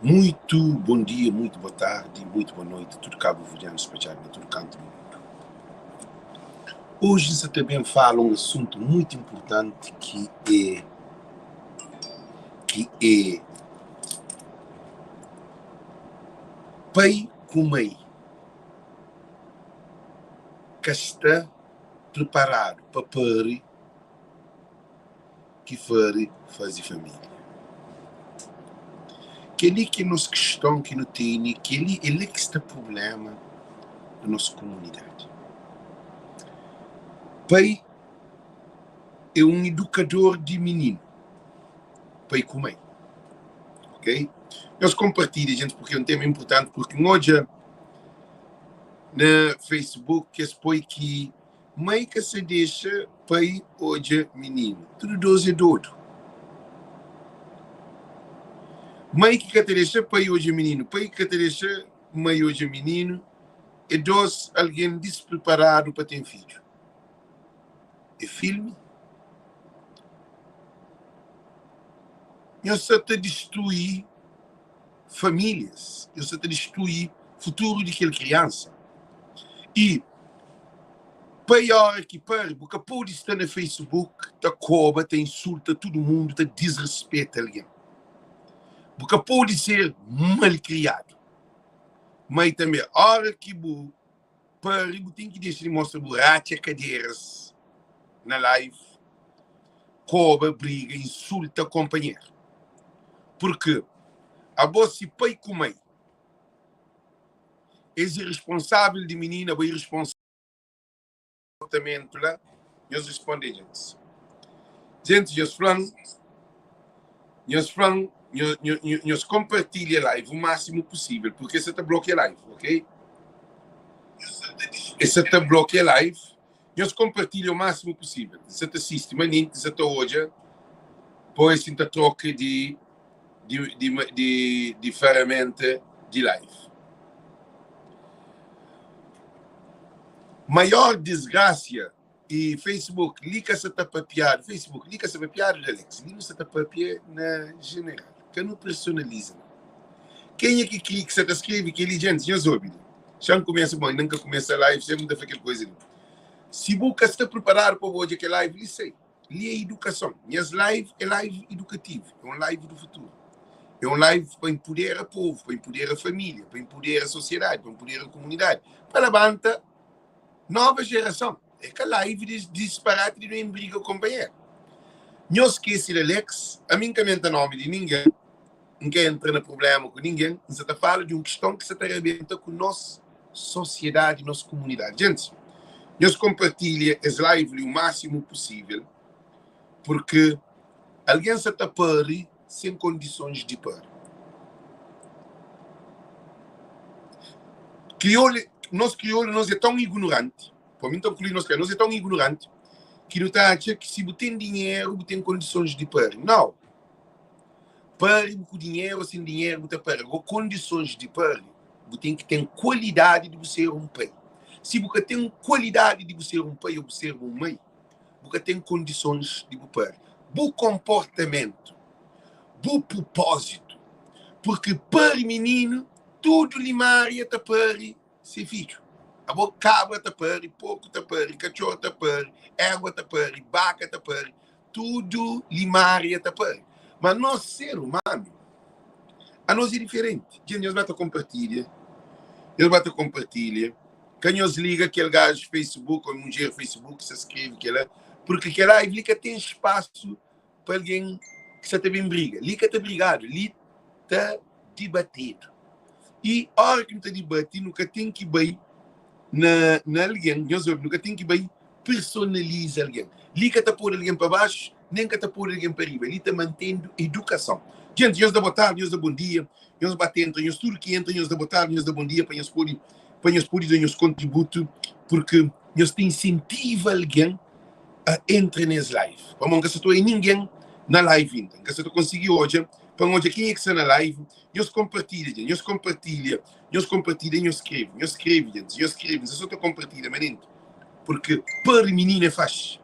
Muito bom dia, muito boa tarde, muito boa noite a tudo cabo-verdiano espalhado na tudo canto do mundo. Hoje nsa ta ben fala um assunto muito importante ki é ki é pai ku mãe ka sta preparadu pa pari ki fari faze família. Kel-li ki é nos kiston ki nu tene, kel-li é la ki sta prubléma na nos kumunidadi. Pai é un idukador di mininu, pai ku mai, ok? Nhos konpartilha, jenti, purki é un téma inpurtanti, purki N odja na Facebook es poi ki Mai ka sa dexa pai odja mininu. Tudu dos é dodu. Mai ki ka ta dexa pai odja mininu, pai ki ka ta dexa mai odja mininu, é dos algen dispriparadu pa ten fidju. É filmi? Nhos sa ta distrui famílias, nhos sa ta distrui futuru di kel kriansa. I pai ora ki pari, bu ka pode sta na Facebook ta koba, ta insulta tudu mundu, ta disrespeta algen. Bu ka pode ser malkriadu. Mai tanbe, ora ki bu pari bu ten ki dexa di mostra bu ratxa kaderas na live, koba, briga, insulta konpanheru. Purki abo si pai ku mai es e responsavel di minina, abo e responsavel la, nhos responde djentis. Djentis nhos fla-m, nhos fla-m, nhos konpartilha live o máximo possível, porque essa ta blokia live, ok? Essa ta blokia live, nhos konpartilha o máximo possível. Nsa ta sisti manenti, nsa ta odja, pois nta troka di di, di, di, di ferramenta di live. Maior desgracia E Facebook li ka sa ta papiadu, Facebook li ka sa papiadu di Alex, li nu sa ta papia na jeneral, ka nu personaliza nau. Kenha ki kri ki sa ta skrebe kel li, djentis, nhos obi li. Xa N kumesa, bon, inda N ka kumesa live, senpri N ta fla kel kuza li. Si bu ka sta priparadu pa bu odja kel live li, sai. Li é idukason. Nhas live é live idukativu, é un live du futuru. É un live pa inpudera povu, pa inpudera família, pa inpudera sosiedadi, pa inpudera kumunidadi, pa labanta Nova gerason é ka live di disparati di ben briga ku konpanheru. Nhos skese di Alex, ami N ka menta nomi di ningen, N ka entra na prublema ku ningen, N sa ta fala di un kiston ki sa ta rabenta ku nos sosiedadi, nos kumunidadi. Djentis, nhos konpartilha es live li u masimu pusivel, purki algen sa ta pari sen kondisons di pari. Kriolu, nos kriolu nos é tão ignorante, pa mi ta nklui nos kriolu, nos é tão ignorante ki nu ta atxa ki si bu ten dinheru bu ten kondisons di pari. Nau! Pari bu ku dinheru ou sen dinheru bu ta pari. Agora kondisons di pari, bu ten ki ten kualidadi di bu ser un pai. Si bu ka ten kualidadi di bu ser un pai ou bu ser un mai, bu ka ten kondisons di bu pari. Bu konportamentu, bu prupózitu, purki pari mininu, tudu limária ta pari se fidju. Abo kabra ta pari, porku ta pari, katxor ta pari, égua ta pari, baka ta pari, tudu limária ta pari. Ma nos ser umanu, anos é diferenti. Dja nhos ba ta konpartilha, nhos ba ta konpartilha. Ka nhos liga kel gajo Facebook ou mudjer Facebook sa skrebe kela, porque kel live li ka ten espaço pa alguém ki sa ta ben briga. Li ka ta brigado, li ta dibatedu. E ora ki nu ta dibate, nu ka ten ki bai na, na alguém, nhos obi, nu ka ten ki bai personaliza alguém. Li ka ta pôr alguém pa baxu, nem ka ta pôr alguém pa riba. Li ta mantendu edukason. Gente, nhos da boa tarde, nhos da bom dia, nhos bate entra, nhos tudo ki entra, nhos da boa tarde, nhos da bom dia pa nhos pode pa nhos pode da nhos kontributu, porque nhos ta insentiva algen a entra nes live. Pamodi N ka sa ta oia ningen na live inda. N ka sa ta konsigi odja, pa N odja kenha ki sta na live. Nhos konpartilha dja, nhos konpartilha, nhos konpartilha, nhos skrebe, nhos skrebe dja, nhos skrebe. N sa so ta konpartilha manenti, porque pari mininu é faxi.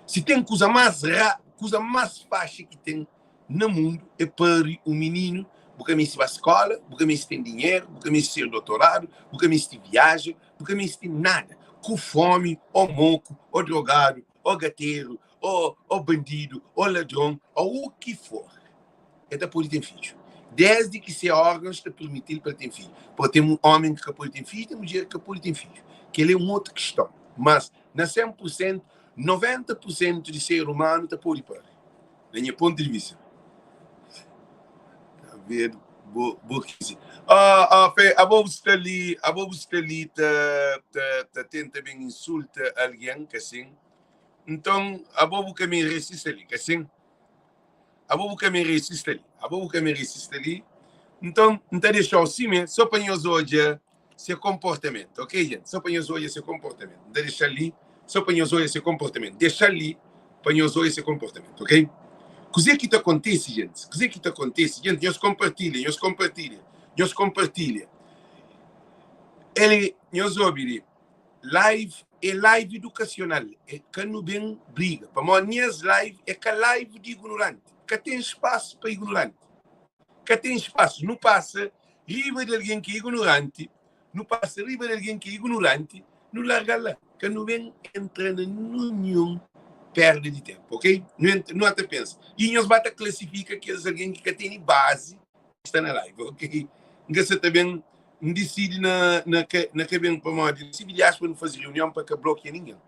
Si ten kuza más ra, kuza más faxi ki ten. na mundu é pari un mininu. Bu ka meste ba skóla, bu ka meste ten dinheru, bu ka meste ser dotoradu, bu ka meste viaja, bu ka meste nada. Ku fómi, ô moku, ô drogadu, ô gateru, ô ô bandidu, ô ladron, ô u ki for, el ta pode ten fidju, désdi ki se órgãus ta permiti-l pa el ten fidju. Pode ten ómi ki ka pode ten fidju, ten mudjer ki ka pode ten fidju. Kel-li é un otu kiston. Mas, na 100 pur sentu, 90 pur sentu di ser umanu ta pode pari, na nha pontu di vista. Ta ver bo bo kisi. Ah, ah, fe, abo bu sta li, abo bu sta li ta ta ta tenta ben insulta algen, ka sin? Nton, abo bu ka merese sta li, ka sin? Abo bu ka merese sta li. Abo bu ka merese sta li. Nton, N ta dexa-u simé, sô pa nhos odja se konportamentu. Ok, jenti? Sô pa nhos odja se konportamentu. N ta dexa-l li, sô pa nhos odja se konportamentu. Dexa-l li pa nhos odja se konportamentu, ok? Kuzê ki ta kontise, gentis? Kuzê ki ta kontise? Jenti, nhos konpartilha, nhos konpartilha, nhos konpartilha. El, nhos obi li. Live é live educacional é ka nu ben briga pamodi nhas live é ka live di ignorante ka ten espaço pa ignorante ka ten espaço nu passa riba di alguém ki é ignorante nu passa riba di alguém ki é ignorante nu larga la ka nu ben entra na ninhun perda di tempo ok nu entra nu ata pensa e nhos ba ta classifica kes alguém ki ka tene base sta na live ok N ka sa ta ben N disidi na na ka na ka ben pamodi risibi di aspa nu fazi reunion pa ka blokia ningen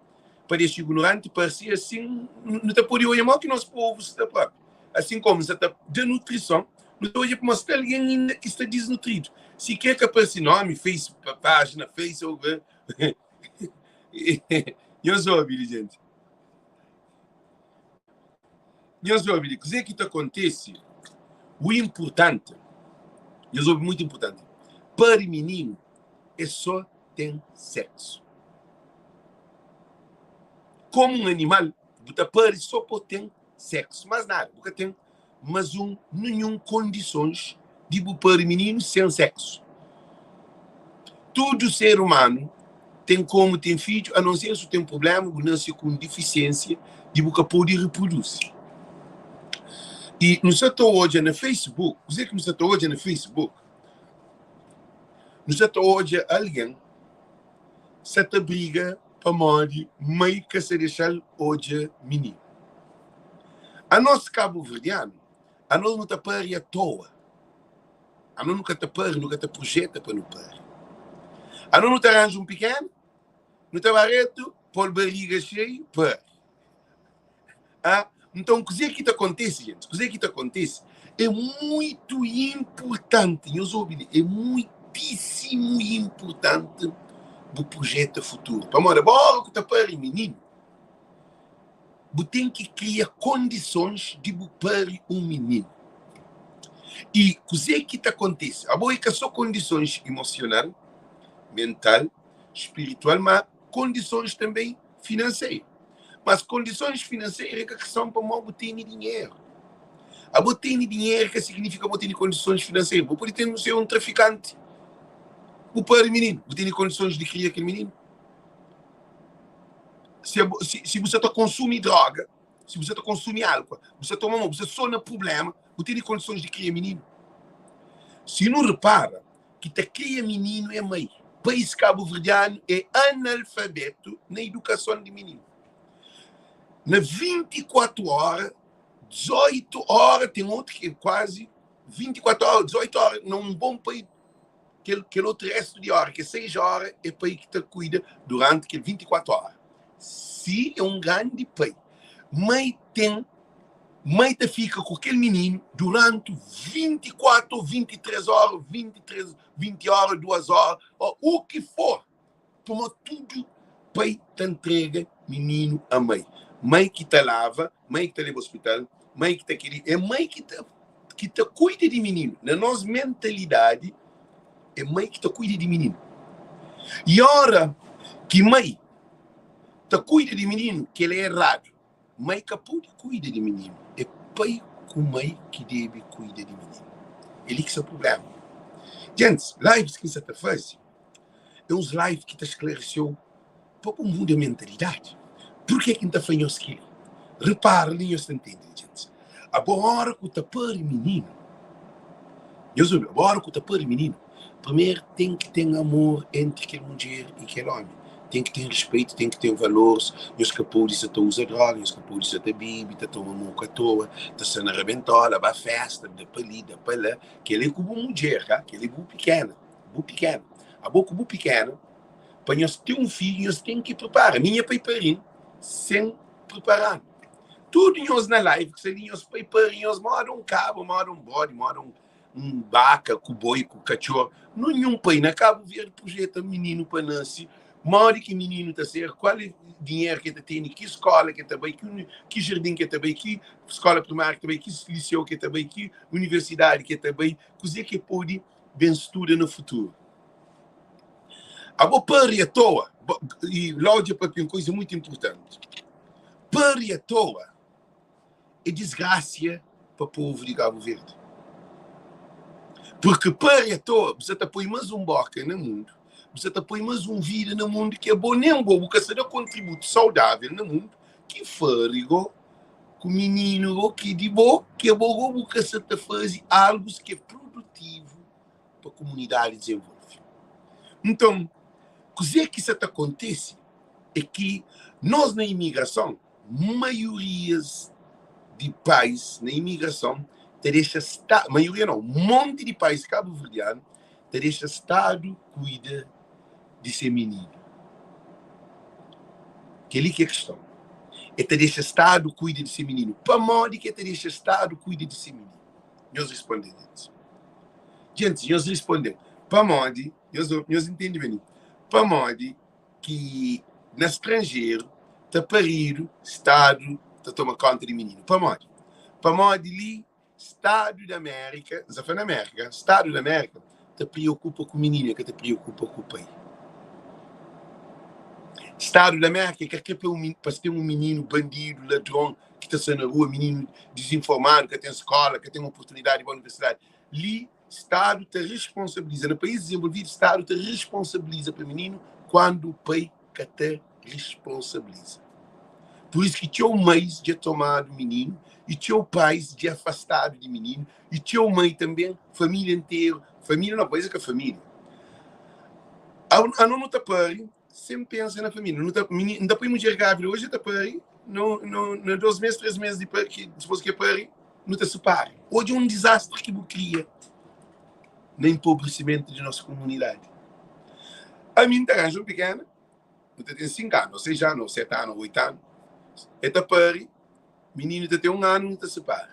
pa dexa ignoranti parsi asin nu ta podi odja mo ki nos povu sta propi asin komu sa ta da nutrison nu ta odja pamo sta algen inda ki sta disnutridu si kre ka parsi nomi face pajina face ou nhos obi li jenti Nhos obi li kuzê ki ta kontise. O inpurtanti, nhos obi mutu inpurtanti, pari mininu é sô ten séksu. Komu un animal, bu ta pari sô pa ten séksu, más nada. Bu ka ten más un ninhun kondisons di bu pari mininu sen séksu. Tudu ser umanu ten komu ten fidju, a non ser su ten prublema, bu nase ku un difisiensia di bu ka pode riproduzi. I nu sa ta odja na Facebook, kuze ki nu sa ta odja na Facebook? Nu sa ta odja algen sa ta briga pamodi mai ka sa dexa-l odja mininu. Anos kabuverdianu, anos nu ta pari atoa. Anos nu ka ta pari, nu ka ta projeta pa nu pari. Anos nu ta ranja un pikenu, nu ta ba retu, pô-l bariga xeiu, pari. Ah, nton, kuzê ki ta kontise, gente? Kuzê ki ta kontise? É muitu inpurtanti, nhos obi li, é muitísimu inpurtanti bu projeta futuru. Pamodi abo óra ku ta pari mininu, bu ten ki kria kondisons di bu pari un mininu. I kuzê ki ta kontise? Abo é ka sô kondisons emosional, mental, spiritual, má kondisons tanbê finanseru. Mas kondisons finanseru é ka kiston pamodi bu tene dinheru. Abo tene dinheru ka signifika bo tene kondisons finanseru. Bu pode ten ser un trafikanti, bu pari mininu, bu tene kondisons di kria kel mininu? Si, si, si bu sa ta konsumi droga, si bu sa ta konsumi álkol, bu sa toma mo, bu sa so na prublema, bu tene kondisons di kria mininu? Si nu repara ki ta kria mininu é mai. País kabuverdianu é analfabetu na idukason di mininu. Na 24 óra, 18 óra, ten otu ki é kuazi 24 óra, 18 óra, na un bon pai, kel, kel otu restu di óra, ki é 6 óra, é pai ki ta kuida duranti kel 24 óra. Si é un grandi pai, mai ten Mai ta fika ku kel mininu duranti 24 ô 23 óra, 23, 20 óra, 2 óra, ô u ki for. Pamodi tudu pai ta ntrega mininu a mai. Mai ki ta lava, mai ki ta leba ospital, mai ki ta kel-li. É mai ki ta ki ta kuida di mininu. Na nos mentalidadi, é mai ki ta kuida di mininu. I óra ki mai ta kuida di mininu, kel-la é eradu. Mai ka pode kuida di mininu, é pai ku mai ki debe kuida di mininu. É li ki sta prubléma. Gentis, lives ki N sa ta faze é uns live ki ta sklareseu pa bu muda mentalidadi. Purkê ki N ta fla nhos kel-li? Repara li nhos ta ntende, gentis. Abo ora ku ta pari mininu, nhos obi, abo ora ku ta pari mininu, primeru ten ki ten amor entri kel mudjer i kel omi. Ten ki ten rispeitu, ten ki ten valoris, nhos ka pode sa ta uza droga, nhos ka pode sa ta bibi, ta toma moku atoa, ta sta na rabentola, ba festa, da pa li, da pa la. Kel-li é ku bu mudjer, ka? Kel-li é bu pikena, bu pikena. Abo ku bu pikena, pa nhos ten un fidju, nhos ten ki pripara. Mi nha pai pari-m sen pripara-nu. Tudu nhos na live ki sta li nhos pai pari nhos moda un kabra, moda un bodi, moda un un baka ku boi ku katxor. Ninhun pai na Kabu Verdi projeta mininu pa nasi, modi ki mininu ta ser, kual é dinheru ki el ta tene, ki skola ki el ta bai, ki ki jardin ki el ta bai, ki skola primáriu ki el ta bai, ki liseu ki el ta bai, ki universidadi ki el ta bai, kuzê ki el pode ben studa na futuru. Abo pari atoa, i Ló dja papia un kuza mutu inportanti. Pari atoa é disgrasia pa povu di Kabu Verdi. Purki pari atoa, bu sa ta poi mas un boka na mundu, bu sa ta poi mas un vida na mundu ki abo nen bo bu ka sa da kontributu saudavel na mundu, ki fari go ku mininu go ki di bo, ki abo go bu ka sa ta fazi algus ki é produtivu pa kumunidadi dizenvolve. Nton, kuzê ki sa ta kontise é ki nos na imigrason, maiorias di pais na imigrason ta dexa sta, maioria nau, monti di pais kabuverdianu ta dexa stadu kuida di se mininu. Kel-li ki é kiston. El ta dexa stadu kuida di se mininu. Pamodi ki el ta dexa stadu kuida di se mininu? Nhos responde, gentis. Gentis, nhos responde-m, pamodi, nhos, nhos intende ben li, pamodi ki na stranjeru ta paridu, stadu ta toma konta di mininu. Pamodi? Pamodi li, stadu di Amérika, N sta fla na Amérika, stadu di Amérika ta priokupa ku mininu, el ka ta priokupa ku pai. Stadu di Amérika ka kre pa un, pa es ten un mininu bandidu, ladron, ki ta sta na rua, mininu dizinformadu, ka ten skola, ka ten oportunidadi di ba universidadi. Li, Stadu ta responsabiliza, na país dizenvolvidu, Stadu ta responsabiliza pa mininu kuandu pai ka ta responsabiliza. Pur isu ki txeu mãis dja tomadu mininu i txeu pais dja afastadu di mininu i txeu mãe tanbe, família interu, família nau, pois é ka família. Ano nu ta pari sen pensa na família. Nu ta, mini, N ta poi mudjer grávida oji, ta pari, no, no, na dos mês, três mês di ki, dipôs ki e pari, nu ta separa. Odja un dizastri ki bu kria na enpobresimentu di nos komunidadi. Ami N ta ranja un pikena, nu ta ten 5 anu, ou 6 anu, ou 7 anu, ou 8 anu, e ta pari, mininu ta ten un anu, nu ta separa.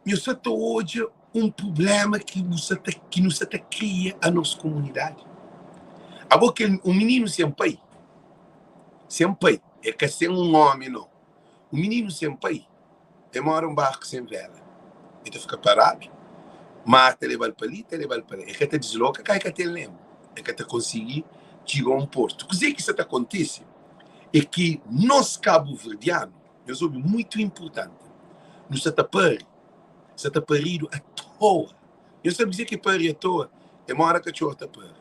Nhu sa ta odja un prublema ki bu sa ta ki nu sa ta kria a nos komunidadi. Abo kel un mininu sen pai, sen pai, é ka sen un omi no. Un mininu sen pai é mora un barku sen vela. E ta fika paradu, mar ta leba-l pa li, ta leba-l pa la. E ka ta disloka, ka e ka ten lemu, e ka ta konsigi txiga un portu. Kuzê ki sa ta kontise é ki nos kabuverdianu, Nhos obi, muitu inpurtanti. Nu sa ta pari, sa ta paridu atoa. Nhos sabe kuzê ki é pari atoa? É moda katxor ta pari,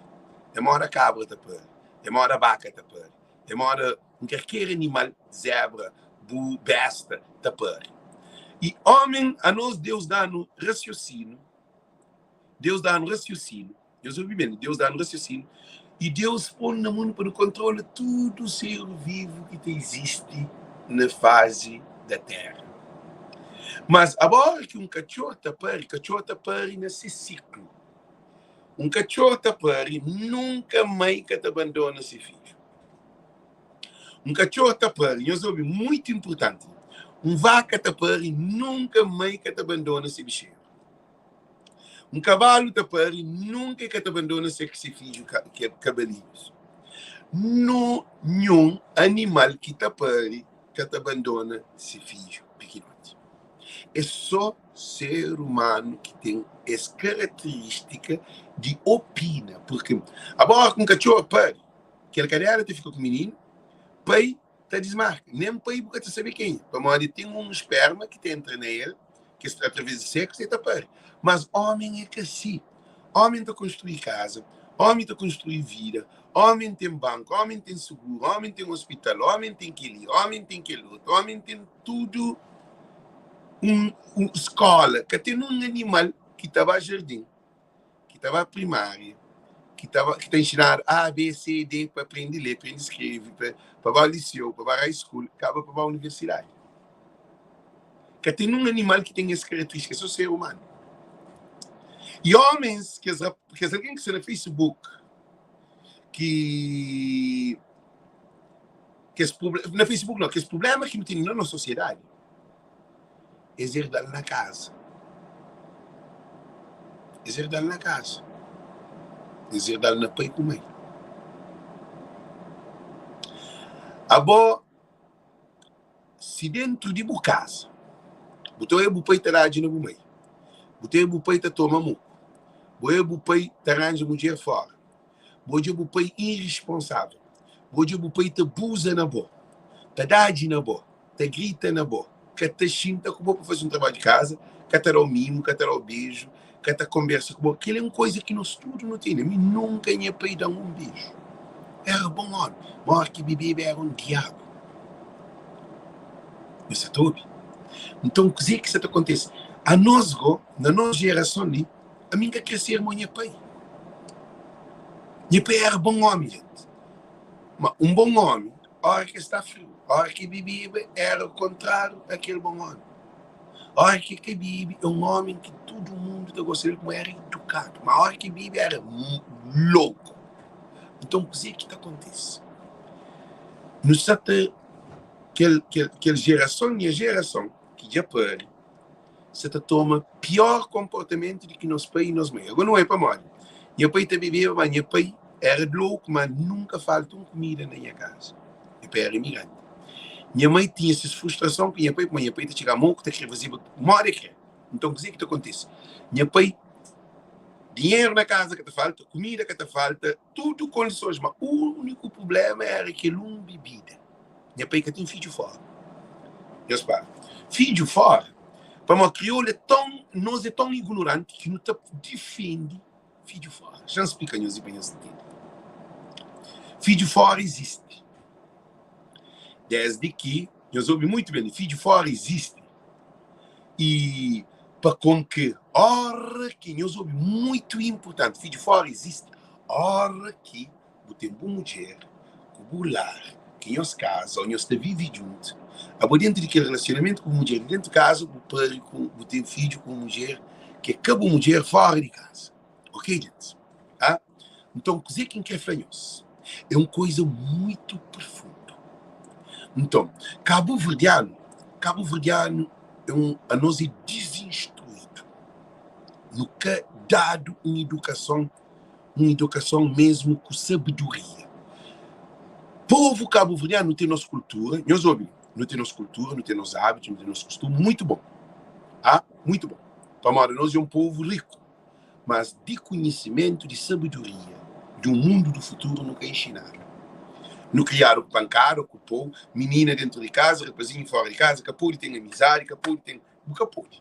é moda kabra ta pari, é moda baka ta pari, é moda un kalker animal, zebra, bu, besta ta pari. I omi, anos Deus da-nu rasiosinu, Deus da-nu rasiosinu. Nhos obi ben, Deus da-nu rasiosinu i Deus pô-nu na mundu pa nu kontrola tudu ser vivu ki ta izisti na fazi da téra. Mas agora ki un katxor ta pari, katxor ta pari na se siklu. Un katxor ta pari, nunka mai ka ta bandona se fidju. Un katxor ta pari, nhos obi, muitu inpurtanti, un vaka ta pari, nunka mai ka ta bandona se bixeru. Un kabalu ta pari, nunka e ka ta bandona se se fidju ki é kabalinhus. Nu nhun animal ki ta pari ka ta bandona se fidju pikinoti. É só ser umanu ki ten es karaterístika di opina, purki abora ki un katxor pari, kel kadela ta fika ku mininu, pai ta dismarka. Nen pai bu ka ta sabe kenha, pamodi ten un sperma ki ta entra na el, ki através di seksu e ta pari. Mas omi é ka si. Omi ta konstrui kaza, Ómi ta konstrui vida, ómi ten banku, ómi ten suguru, ómi ten ospital, ómi ten kel-li, ómi ten kel otu, ómi ten tudu un, un skóla. Ka ten un animal ki ta ba jardin, ki ta ba primária, ki ta, ba, ki ta inxinadu A, B, C, D pa prende lê, prende skrebe, pa, pa ba liseu, pa ba high school, kaba pa ba universidadi. Ka ten un animal ki ten es karakterístika, sô ser umanu. I ómens, kes, kes algen ki sta na Facebook, ki kes na Facebook não, kes problema ki nu ten na nos sosiedadi, es erdal na kaza. Es erdal na kaza. Es erdal na pai ku mai. Abo Si dentu di bu kaza bu ta oja bu pai ta dadji na bu mai, bu ta oja bu pai ta toma muku, bu oja bu pai ta ranja mudjer fora, bu odja bu pai iresponsavel, bu odja bu pai ta buza na bo, ta dadji na bo, ta grita na bo, ka ta xinta ku bo pa faze un trabadju di kaza, ka ta da-u mimu, ka ta da-u beju, ka ta konbersa ku bo, kel-li é un kuza ki nos tudu nu tene. Mi nunka nha pai da-m un beju. Éra bon ómi, má óras ki bebeba éra un diabu. Nhos sa ta obi? Nton, kuzê ki sa ta kontise? Anos go, na nos jerason li, ami N ka krê ser mo nha pai. Nha pai éra bon ómi, jenti. Má un bon ómi, óras ki el sta friu, óras ki el bebeba, éra kontráriu a kel bon ómi. Óras ki el ka bebe, é un ómi ki tudu mundu ta gosta di el, pamodi éra idukadu. Má óras ki el bebe, éra loku. Nton, kuzê ki ta kontise? Nu sta ta kel, kel, kel jerason, nha jerason, ki dja pari, sta ta toma pior konportamentu di ki nos pai i nos mai. Agora nu é pamodi nha pai ta bebeba, ma nha pai era louku, ma nunka falta un kumida na nha kaza. Nha pai era imigranti. Nha mai tinha ses frustrason ku nha pai, pamodi nha pai ta txiga moku, ta kre fazeba modi el kre. Nton, kuzê ki ta kontise? Nha pai, dinheru na kaza ka ta falta, kumida ka ta falta, tudu kondisons, ma úniku prubléma éra kel un bibida. Nha pai ka ten fidju fóra. Nhos para. Fidju fóra, pamodi kriolu é ton, nos é ton ignoranti ki nu ta difende fidju fóra. Xa-m splika nhos li pa nhos ntende. Fidju fóra izisti. Désdi ki, nhos obi mutu ben li, fidju fóra izisti. I pa kon ki ora ki nhos obi muitu inpurtanti, fidju fora izisti ora ki bu ten bu mudjer ku bu lar, ki nhos kaza ô nhos ta vive djuntu, abo dentu di kel relasionamentu ku bu mudjer di dentu kaza bu pari ku bu ten fidju ku un mudjer ki é ka bu mudjer fora di kaza. Ok djenti? Ha? Nton kuzê ki N krê fla nhos é un koza muitu profundu. Nton, kabuverdianu, kabuverdianu é un, anos é dizinstruídu. Nu ka dadu un idukason, un idukason mesmu ku sabedoria. Povu kabuverdianu nu ten nos kultura, nhos obi, nu ten nos kultura, nu ten nos ábitu, nu ten nos kustumu, muitu bon. Ha? Muitu bon. Pamodi anos é un povu riku. Mas di konhisimentu, di sabedoria di un mundu du futuru nu ka inxinadu. Nu kriadu ku pankada, ku pou, minina dentu di kaza, rapazinhu fora di kaza, ka pode ten amizadi, ka pode ten, bu ka pode.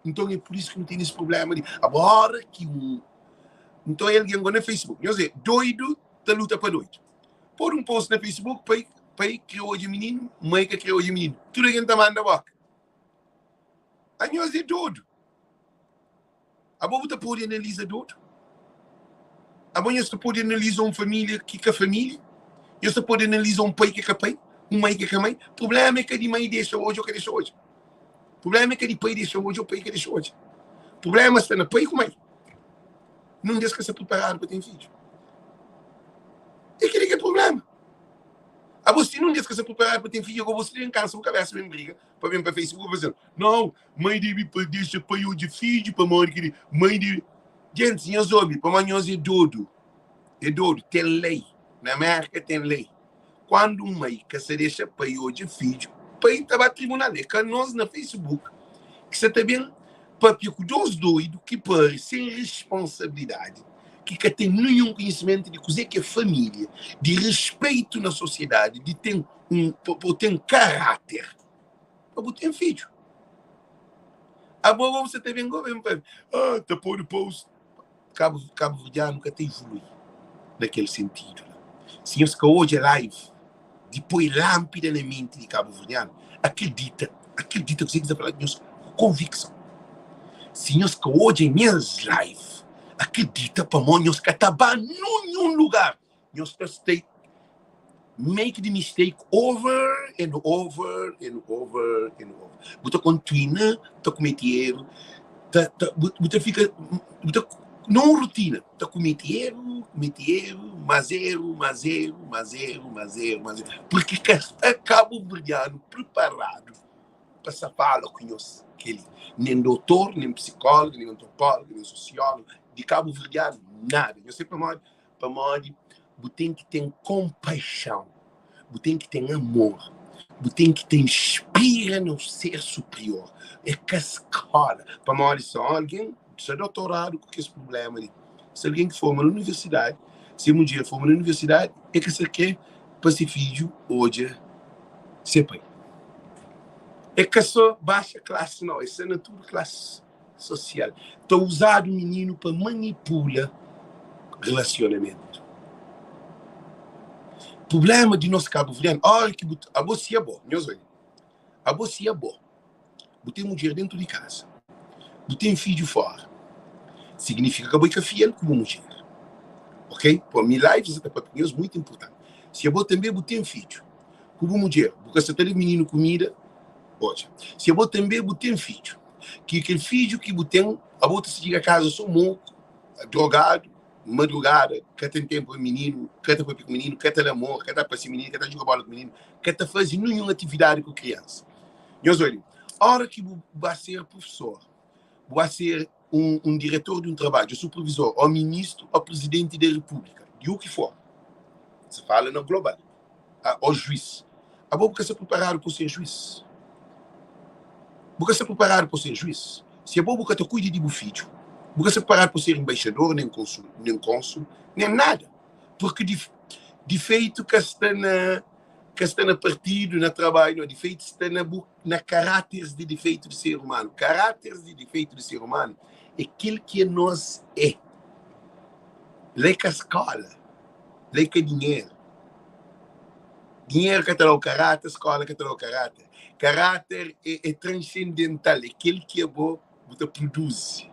Nton é pur isu ki nu ten es prubléma di ora ki un nton é algen go na Facebook, nhos vê, doidu ta luta pa doidu. Pode un post na Facebook, pai pai kre odja mininu, mai ka kre odja mininu, tudu algen ta manda boka. Anhos é dodu. Abo bu ta pode analiza dodu? Abo nhos ta pode analiza un família ki ka família? Nhos ta pode analiza un pai ki ka pai? Un mai ki ka mai? Prubléma é ka di mai dexa odja ô ka dexa odja. Prubléma é ka di pai dexa odja ô pai ka dexa odja. Prubléma sta na pai ku mai. Nun des ka sta priparadu pa ten fidju. É kel-li ki é prubléma. Abo si nun des ka sta priparadu pa ten fidju, abo si ten kansa bu kabésa ben briga pa ben pa Facebook pa faze Não, mãe debe pa dexa pai odja fidju pamodi ki mãe debe. Gentis, nhos obi, pamodi nhos é dodu, é dodu, ten lei, na Mérka ten lei, kuandu un mai ka sa dexa pai odja fidju, pai ta ba tribunal, é ka nos na Facebook ki sa ta ben papia ku dos doidu ki pari sen responsabilidadi, ki ka ten ninhun konhisimentu di kuzê ki é família, di respeitu na sosiedadi, di ten un, pa ten karáter. Pa bu ten fidju. Abo bo sa ta ben go ben pa ah, ta pode post. Cabo, Cabo Verdeano ka ta evolui. Na kel sentidu la, si nhos ka odja live di poi lánpida na menti di kabuverdianu, akridita, akridita kuzê ki N sta fla nhos ku konvikson. Si nhos ka odja nhas live, akridita pamó nhos ka ta ba nunhun lugar. Nhos ta sta make the mistake over and over and over and over. Bu ta kontinua ta kumete eru, ta, ta, bu, bu ta fika, bu ta, na un rutina, ta kumete eru, kumete eru, más eru, más eru, más eru, más eru, más eru, porque ka sta kabuverdianu preparadu pa sa fala ku nhos keli, nen dotor, nen psikólogu, nen antropólogu, nen sosiólogu di kabuverdianu, nada. Nhos sabe pamodi? Pamodi bu ten ki ten konpaixon, bu ten ki ten amor, bu ten ki ta inspira na ser superior. É ka skola. Pamodi se algen sta dotoradu ku kes prubléma li, se algen ki forma na universidadi, se mudjer forma na universidadi, é ka sa kre pa se fidju odja se pai. É ka so baxa klasi nau, é sta na tudu klasi. sosial. Ta uzadu mininu pa manipula relasionamentu. Prublema di nos kabuverdianu, ora ki bu abo si abo, nhos obi, abo si abo, bu ten mudjer dentu di kaza, bu ten fidju fora, signifika ka bo é ka fiel ku bu mudjer, ok? Pa mi live sa ta papia ku nhos muitu inpurtanti. Si abo tanbe bu ten fidju ku bu mudjer, bu ka sa ta da mininu kumida, Odja, si abo tanbe bu ten fidju, ki kel fidju ki bu ten, abo ta txiga kaza so moku, drogadu, madrugada, ka ten tenpu pa mininu, ka ta papia ku mininu, ka ta da amor, ka ta parse mininu, ka ta juga bola ku mininu, ka ta faze ninhun atividadi ku kriansa. Nhos odja, ora ki bu ba ser prufesor, bu ba ser un, un diretor di un trabadju, supervisor, o ministru, o presidenti di repúblika, di u ki for, se fala na global, o juiz, abo bu ka sta preparadu pa ser juiz. Bu ka sta preparadu pa ser juiz. Si abo bu ka ta kuida di bu fidju, bu ka sta preparadu pa ser embaixador, nen konsul, nen konsul, nen nada. Porque di, difeitu ka sta na ka sta na partidu, na trabadju, no, difeitu sta na bu na karáteres di difeitu di ser humanu. Karáteres di difeitu di ser humanu é kel ki nos é. La é ka skola, la é ka dinheru. Dinheru ka ta da-u karáter, skola ka ta da-u karáter. Karáter é, é transendental, é kel ki abo bu ta produzi.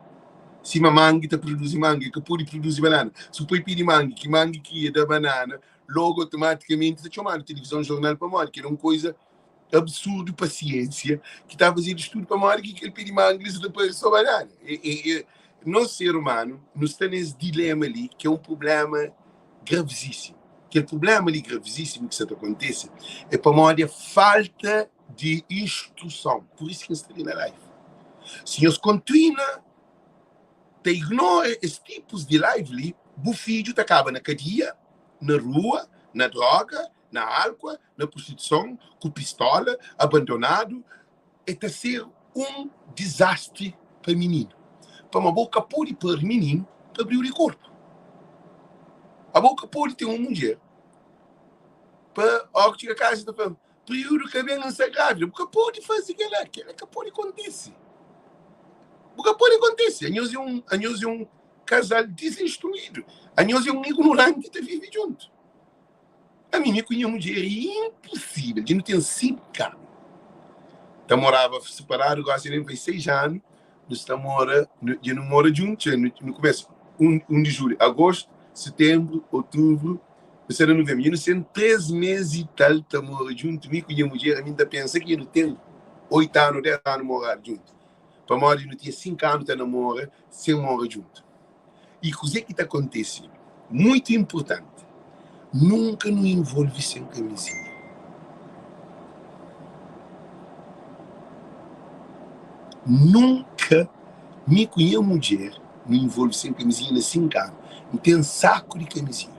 Sima mangi ta produzi mangi, ka pode produzi banana. Si bu poi pé di mangi, ki mangi kria da banana, logu automatikamenti ta txomadu tilivizon, jornal pamodi kel é un koiza absurdu pa siênsia ki ta fazedu studu pamodi ki kel pé di mangi li sa ta pari só banana. E, e, e, nos ser umanu nu sta nes dilema li ki é un problema gravizísimu. Kel problema li gravizísimu ki sa ta kontise é pamodi a falta di instruson. Pur isu ki N sta li na live. Si nhos kontinua ta ignora es tipus di live li, bu fidju ta kaba na kadia, na rua, na droga, na álkua, na prostituison, ku pistola, abandonadu, e ta ser un dizastri pa mininu. Pamodi bo ka pode pari mininu pa briu di korpu. Abo ka pode ten un mudjer pa óra ki txiga kaza ta fla, Períodu ka ben, N sta grávida. Bu ka pode faze kel-la. Kel-la ka pode kontise. Bu ka pode kontise. Anhos é un, anhos é un kazal dizinstruídu. Anhos é un ignoranti ta vive djuntu. Ami mi ku nha mudjer é inposível. Dja nu ten 5 anu ta moraba separadu, gosi nem faz 6 anu nu sta mora, dja nu mora djuntu, dja nu kumesa 1 1 di julhu, agostu, setembru, otubru, nu sta na novembru, dja nu ten 3 mês i tal ta mora djuntu, mi ku nha mudjer, ami N ta pensa ki dja nu ten 8 anu, 10 anu moradu djuntu, pamodi nu tinha 5 anu ta namora sen mora djuntu. I kuzê ki ta kontise? Muitu inpurtanti, nunka nu involve sen kamizinha. Nunka mi ku nha mudjer nu involve sen kamizinha na 5 anu. N ten saku di kamizinha.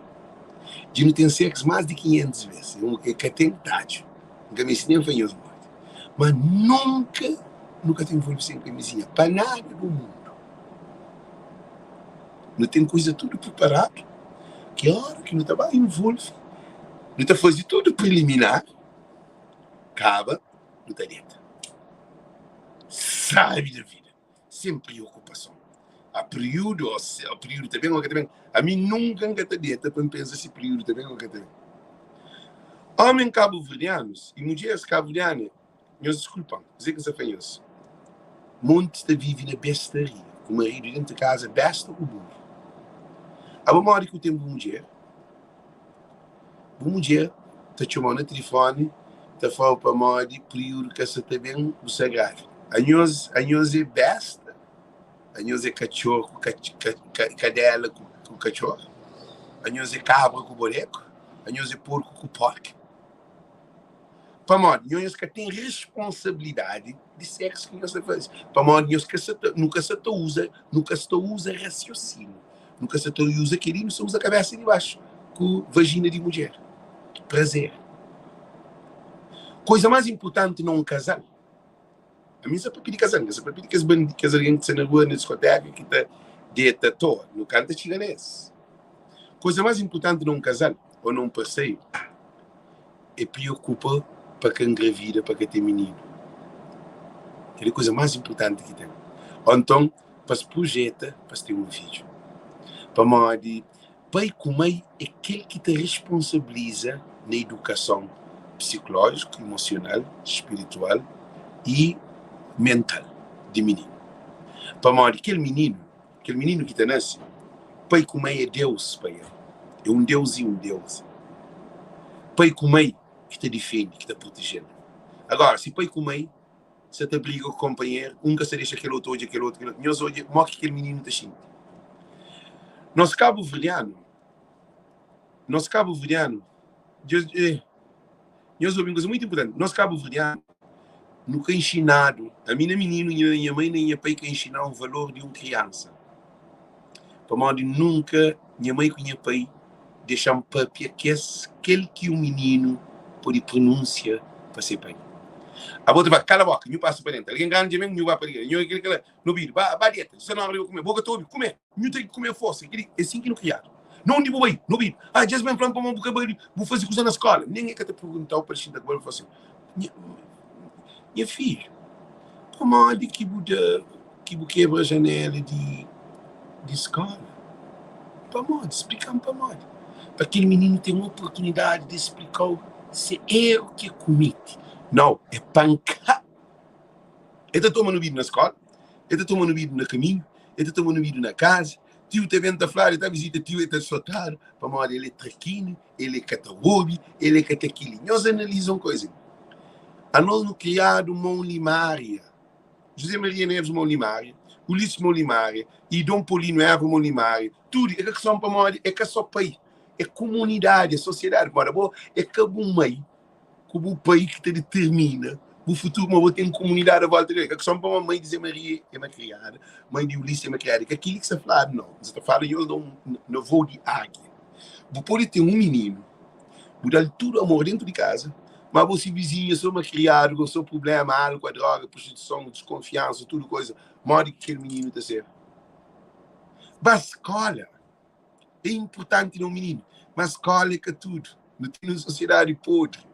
Dja nu ten sexu más di 500 bês. É ka ten tadju. N ka meste nen fla nhos modi. Ma nunka nu ka ta involve sen kamizinha pa nada du mundu. Nu ten kuza tudu priparadu ki óra ki nu ta ba involve, nu ta faze tudu preliminar, kaba, nu ta deta. Sabi da vida, sen priokupason. A periudu o se o periudu ta ben o ka ta ben. Ami nunka N ka ta deta pa N pensa si periudu ta ben o ka ta ben. Omen kabuverdianus i mudjeris kabuverdiana, nhos diskulpa-m, kuzê ki N sta fla nhos? Montis ta vive na bestaria, ku maridu dentu kaza, besta ku buru. Abo modi ki bu ten bu mudjer? Bu mudjer ta txoma-u na tilifoni ta fla-u pamodi periudu ka sa ta ben, bu sta grávida. Anhos, anhos é besta? Anhos é katxor ku kadela ku katxor? Anhos é kabra ku boneku? Anhos é porku ku porka? Pamodi nhos ka ten responsabilidadi di seksu ki nhos ta faze. Pamodi nhos ka sa ta, nu ka sa ta uza, nu ka sta uza rasiosiniu. Nu ka sa ta uza kel-li, nu sta uza kabesa di baxu ku vajina di mudjer. Prazer. Koza más inpurtanti na un kazal Ami N sa papia di kazal, N sa papia di kes bandi, kes algen ki sta na rua, na diskoteka, ki ta deta atoa. Nu ka ta txiga na es. Koza más inpurtanti na un kazal ô na un parseru é priokupa pa ka ngravida, pa ka ten mininu. Kel-li é koza más inpurtanti ki ten. Ô nton, pa es prujeta pa es ten un fidju. Pamodi Pai ku mai é kel ki ta responsabiliza na idukason psikulójiku, emosional, spiritual i mental di mininu. Pamodi kel mininu, kel mininu ki ta nase, pai ku mai é Deus pa el. É un Deus i un deuza. Pai ku mai ki ta difende, ki ta proteje-l. Agora, si pai ku mai sa ta briga ku konpanheru, un ka sa dexa kel otu odja kel otu, kel otu. Nhos odja mo ki kel mininu ta xinti. Nos kabuverdianu, nos kabuverdianu, Deus, eh, nhos obi un kuza muitu inpurtanti, nos kabuverdianu nu ka inxinadu, ami na mininu nha, nha mai nen nha pai ka inxinau valor di un kriansa, pamodi nunka nha mai ku nha pai dexa-m papia kes kel ki un mininu pode prununsia pa se pai. Abo ta fla, Kala boka, nhu pasa pa dentu. Algen grandi dja ben, nhu ba pa di nhu kel kela no obidu. Ba, ba dieta. Sta na ora di bo kume. Bo ka ta obi, kume. Nhu ten ki kume forsa. Kel-li é sin ki nu kriadu. Na undi bu bai? No obidu. Ah, dja es ben fla-m pamodi bu ka bai, bu faze kuza na skola. Nen e ka ta perguntau pa el xinta ku bo, el fla sin, Nha, nha fidju, pamodi ki bu da ki bu kebra janela di di skola? Pamodi? Splika-m pamodi. Pa kel mininu ten oportunidadi di splika-u se eru ki e kumete. Nau, e panka. E ta toma nobidu na skola, e ta toma nobidu na kaminhu, e ta toma nobidu na kaza. Tiu ta ben ta fladu, e ta vizita tiu, e ta sotadu pamodi el é trakinu, el é ka ta obi, el é ka ta kili. Nhos analiza un koza li. Anos nu kriadu mon limária. José Maria Neves mon limária, Ulisses mon limária e Dom Paulino Évora mon limária. Tudu é ka son pamodi é ka só pai, é kumunidadi, é sosiedadi. Pamodi abo é ka bu mai ku bu pai ki ta determina bu futuru, ma bo ten kumunidadi a volta di el. É ka son pamodi mai di Zé Maria é makriada, mai di Ulisses é makriada. É ka kili ki sta fladu, nau. N sa ta fala nhos na voo di águia. Bu pode ten un mininu, bu da-l tudu amor dentu di kaza, ma bo si vizinhu é so makriadu, ku so prubléma, álkuo, droga, prostituison, diskonfiansa, tudu koza, modi ki kel mininu ta ser? Ba skóla é inpurtanti na un mininu, ma skóla é ka tudu. Nu ten un sosiedadi podri.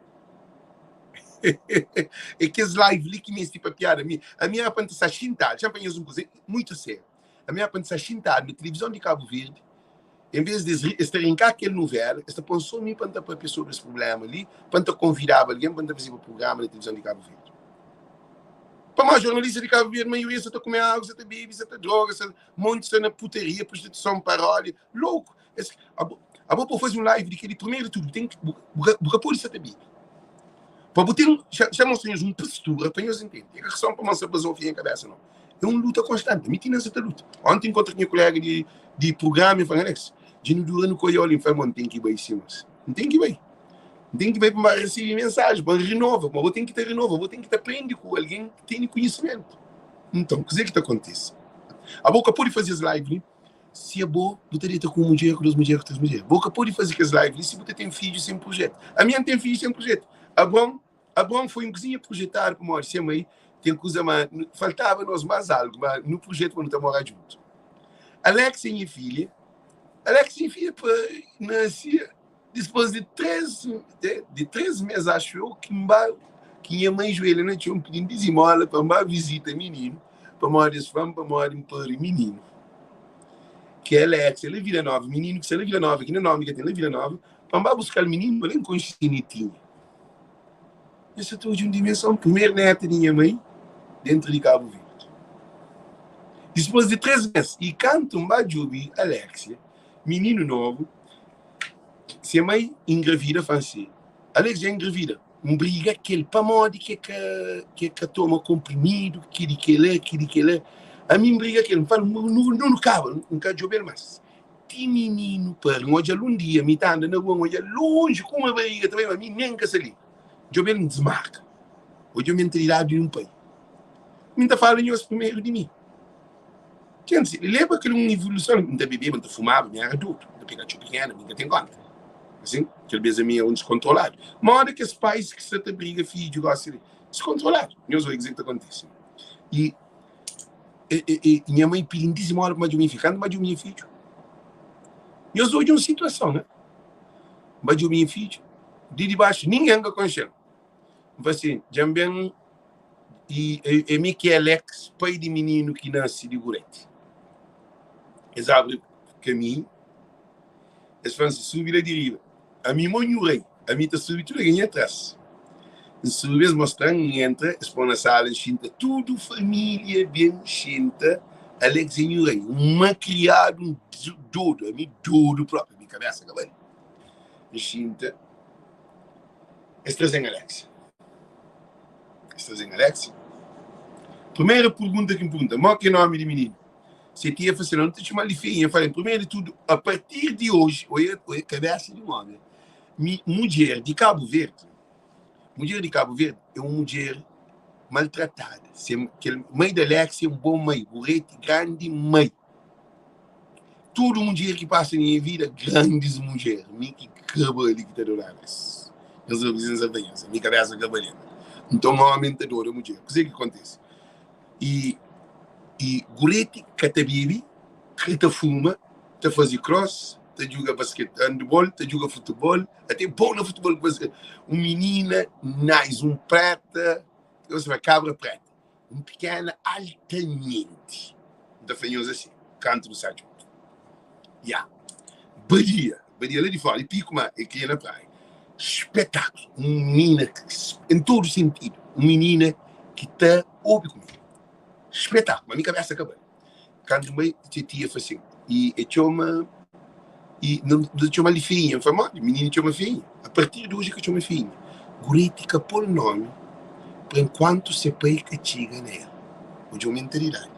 É kes live li ki meste papiadu. Ami, ami éra pa N ta sta xintadu, xa N fla nhos un kuza muitu sériu, ami éra pa N ta sta xintadu na tilivizon di Kabu Verdi, En vez di es ri, es ta rinká kel nuvéla, es ta pô-m sô mi pa N ta pâpia sobri es prubléma li, pa N ta konvidaba algen pa N ta fazeba prugrama na tilivizon di Kabu Verdi. Pamodi jornalista di Kabu Verdi, maioria sa ta kume agu, sa ta bebe, sa ta droga, sa monti sta na putaria, prostituison, paródia, louku. Es, abo, abo pa bu faze un live di kel-li, primeru di tudu, bu ten ki, bu, bu ka, bu ka pode sa ta bebe. Pa bu ten, xa, xa mostra nhos un postura pa nhos intende. É ka só pa mostra bazofia nha kabésa, nau. É un luta konstanti. Mi ti na sa ta luta. Onti nkontra ku nha kolega di, di prugrama, el fla, Alex, dja nu dura nu ka oiá-l. N fla, Mo, N ten ki bai si, mos. N ten ki bai. N ten ki bai pa N ba resebe mensaji, pa N renova. Ma bo ten ki ta renova, bo ten ki ta prende ku algen ki tene konhisimentu. Nton, kuzê ki ta kontise? Abo ka pode faze es live li si abo bu ta deta ku un mudjer, ku dos mudjer, ku três mudjer. Bo ka pode faze kes live li si bu ta ten fidju sen projetu. Ami N ten fidju sen projetu. Abraon, Abraon foi un kuzinha projetadu pamodi se mai ten kuza ma faltaba nos más algu, ma nu projeta pa nu ta mora djuntu. Alex é nha filha. Alex é nha filha pa nase dispôs di 3 de, de 3 mês acho eu ki N ba ki nha mai juelha na txon pidin dizimola pa N ba vizita mininu pamodi es fla-m pamodi N pari mininu. Ki Alex é la Vila Nova, mininu ki sta la Vila Nova, ki na nomi ka ten la Vila Nova, pa N ba buska-l mininu, pa el konxe si netinha. Nha sa ta odja un dimenson, primeru neta di nha mai dentru di Kabu Verdi. Dispôs di 3 mês, i kantu N ba djobe Alexia, mininu nobu, se mai ingravida, fla-m si, Alex dja ingravida. N briga kel pamodi ki ka ki ka toma konprimidu, ki di kela, ki di kela. Ami N briga kel, N fala, nu nu kaba, N ka djobel mas. Ti mininu pari, N odjal un dia, mi ta anda na rua, N odjal lonji ku uma bariga ta bai, ma mi nen N ka sa liga. Djobel N dismarka. Odja mentalidadi di un pai. Mi N ta fala nhos primeru di mi. Kensi, leba kel un evoluson, N ta bebeba, N ta fumaba, mi era dodu, N ta pega txeu pikena, mi N ka ten konta. Asin, kel bes ami era un diskontroladu. Moda kes pais ki sta ta briga fidju gosi li, diskontroladu. Nhos odja kuzê ki ta kontise. I, e, e, e, nha mai pidi-m dizimola pa N ba djobe nha fidju. Kantu N ba djobe nha fidju, nhos odja un situason, ne? N ba djobe nha fidju, di dibaxu, ningen ka konxe-l. N fla sin, dja N ben i é mi ki é Alex, pai di mininu ki nase di Gureti. Es abri kaminhu, es fla-m si, subi la di riba. Ami mo nhu rei, ami ta subi tudu algen nha tras. N subi, es mostra-m, N entra, es pô-m na sala, N xinta, tudu família ben xinta, Alex é nhu rei, un makriadu, un dodu, ami dodu propi, ami kabesa ka bali. N xinta, es traze-m Alex. Es traze-m Alexia. Primeira pergunta ki N pergunta, Mó ki é nomi di mininu? Se tia fla si, Não, nu ta txoma-l di Feinha. N fla, Primeru di tudu, a partir di oji, oia, oia kabesa di un omi, mi, mudjer di Kabu Verdi, mudjer di Kabu Verdi é un mudjer maltratada. Se, kel mai di Alexia é un bon mai, bureti, grandi mai. Tudu mudjer ki pasa na nha vida, grandis mudjer. Mi ki ka bali ki ta adoraba es. Nhos obi sen sabe nhos. Mi kabesa ka bali. Nton omi ta adora mudjer. Kuzê ki kontise? I i Gureti ka ta bebe, ka ta fuma, ta faze cross, ta djuga basket, handball, ta djuga futebol, ate bon na futebol ku basket. Un minina nice, un preta, eu se kabra preta. Un pikena altamenti. N ta fla nhos asi, kantu nu sa djuntu. Ya. Badia, badia la di fora, i piku ma e kria na praia. Spetaklu, un minina en tudu sintidu, un minina ki ta obi ku mi. Spetaklu, ma mi kabesa ka bali. Kantu mai se tia fla sin, i e txoma, i no ta txoma-l di Feinha. N fla, modi? Mininu txoma Feinha? A partir di oji ka txoma Feinha. Gureti ka pô-l nomi pa enkuantu se pai ka txiga na el. Odja un mentalidadi.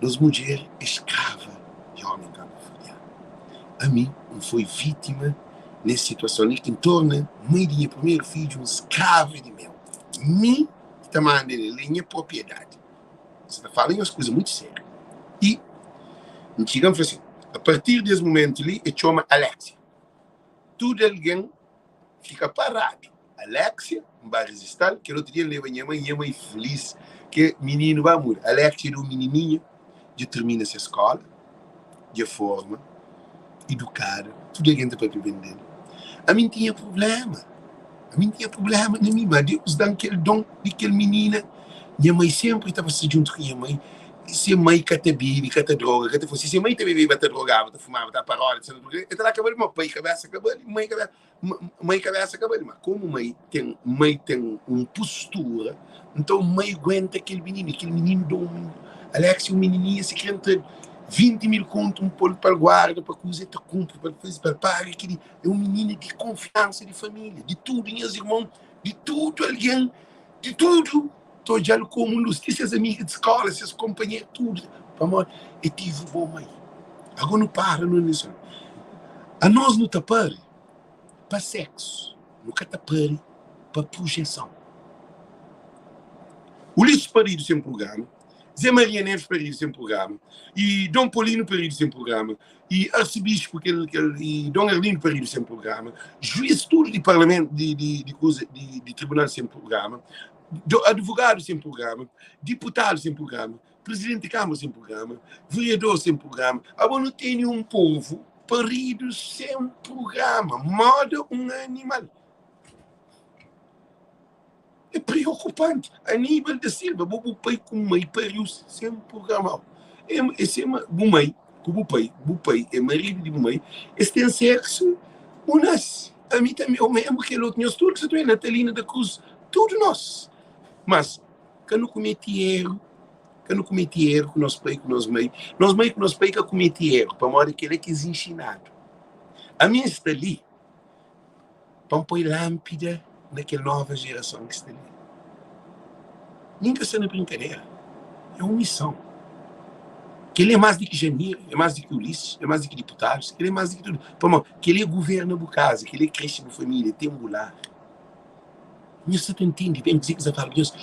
Nos mudjer é skrava di omi kabuverdianu. Ami N foi vítima nes situason li ki N torna mai di nha primeru fidju un skrava di meu. Mi ki ta manda nel, el é nha propriedadi. Sa ta fala nhos kuza mutu sériu. I N txiga N fla sin, a partir di es mumentu li e txoma Alexia. Tudu algen fika paradu. Alexia, N ba rizista-l. Kel otu dia N leba nha mai, nha mai filis ke mininu ba muda. Alexia di un minininha dja tirmina se skola, dja forma, idukada, tudu algen ta papia ben del. Ami N tinha prubléma. Ami N tinha prubléma na mi, ma Deus da-m kel don di kel minina. Nha mai sénpri ta sta djuntu ku nha mai. Se mai ka ta bebe, ka ta droga, ka ta fuma. Si se mai ta bebeba, ta drogaba, ta fumaba, ta parola, el ta da kabali, ma pai kabésa kabali, mai kabésa. Mai kabésa ka bali, ma komu mai ten mai ten un postura, nton mai guenta kel mininu, kel mininu da un Alex un minininha si kre ntra 20 mil kontu un pol pa el guarda pa kuza el ta kunpri pa el faze pa el paga kili é un minina di konfiansa di família di tudu nhas irmon di tudu algen di tudu ta odjal komu un lus ti ses amiga di skola ses konpanheru tudu pamodi el tive bon mai ago nu para nu analiza anos nu ta pari pa seksu, nu ka ta pari pa projeson. Ulisses paridu sen prugrama, Zé Maria Neves paridu sen prugrama, i Dom Paulino paridu sen prugrama, i Arsebispu kel kel i Dom Arlindo paridu sen prugrama, juiz tudu di parlamentu di di di kuza di di tribunal sen prugrama, do advogadu sen prugrama, diputadu sen prugrama, Presidente di Câmara sem programa, vereador sem programa, abo nu tene um povo parido sem programa, moda um animal. É preocupante. Aníbal da Silva, bo bu pai ku mãe pariu sem programa. É, é sem, bu mãe. Ku bu pai, bu pai é maridu di bu mai, es ten seksu, bu nase. Ami tanbe, eu mesmu, kel otu, nhos tudu ki sa ta obi, Natalina da Cruz, tudu nos. Mas, ka nu kumeti eru, ka nu kumeti eru ku nos pai ku nos mai. Nos mai ku nos pai ka kumeti eru, pamodi kel-la ki es inxinadu. Ami N sta li pa N poi lánpida na kel nova jerason ki sta li. Mi N ka sta na brinkadera, é un mison. Kel-li é más di ki Janira, é más di ki Ulisses, é más di ki diputadus, kel-li é más di ki tudu. Pamodi kel-li é governa bu kaza, kel-li é kresce bu família, ten bu lar. Nhos sa ta ntende ben kuzê ki N sa fala ku nhos?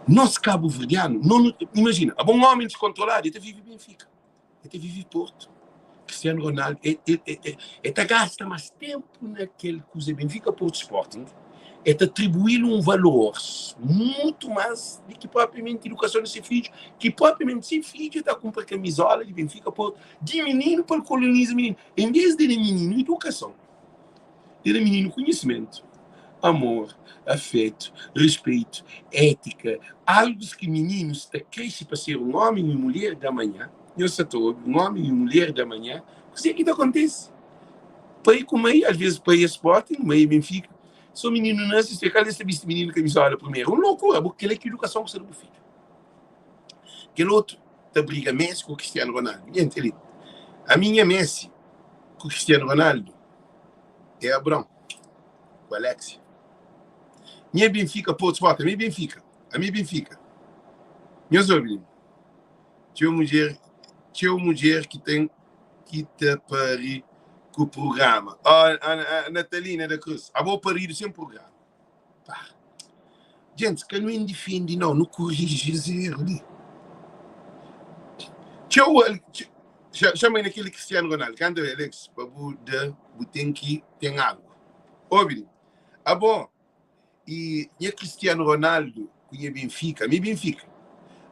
Nos kabuverdianu, no, imajina, abo un ómi diskontroladu, el ta vive Benfika. El ta vive Porto. Cristiano Ronaldo, el, el, el, el ta gasta más tempo na kel kuza Benfica Porto Sporting, el ta atribuí-l um valor muito mais do que propriamente educação de seu filho, que propriamente seu filho ta compra camisola de Benfica Porto de menino para coloniza menino. Em vez de menino educação, Deda mininu konhisimentu, amor, afetu, rispeitu, étika, algus ki mininus ta krese pa ser un ómi i un mulher di amanhã. Nhos sa ta obi, un ómi i un mulher di amanhã. Kuzê ki ta kontise? Pai ku mai, alvês pai é Sporting, mai é Benfica. So mininu nase, se kal es ta bisti mininu kamizola primeru. Un lokura! Bo kel-la ki idukason ku sta da bu fidju. Kel otu ta briga Messi ku Cristiano Ronaldo. Nha li, ami nha Messi ku Cristiano Ronaldo é Abrão ku Alexia. Nha Benfica, Porto Sport, ami Benfica, ami Benfica. Nhos obi, txeu mudjer, txeu mudjer ki ten ki ta pari ku programa. Oh, a, a, Natalina da Cruz, abo parido sem programa. Pá. Gente, ka nu indifende não, nu corrige esse erro li. Txeu, chama aí naquele Cristiano Ronaldo, canta aí, Alex, pa bu da, bu tem que tem algo. Obi, abo, e nha Cristiano Ronaldo ku nha Benfica, ami Benfica.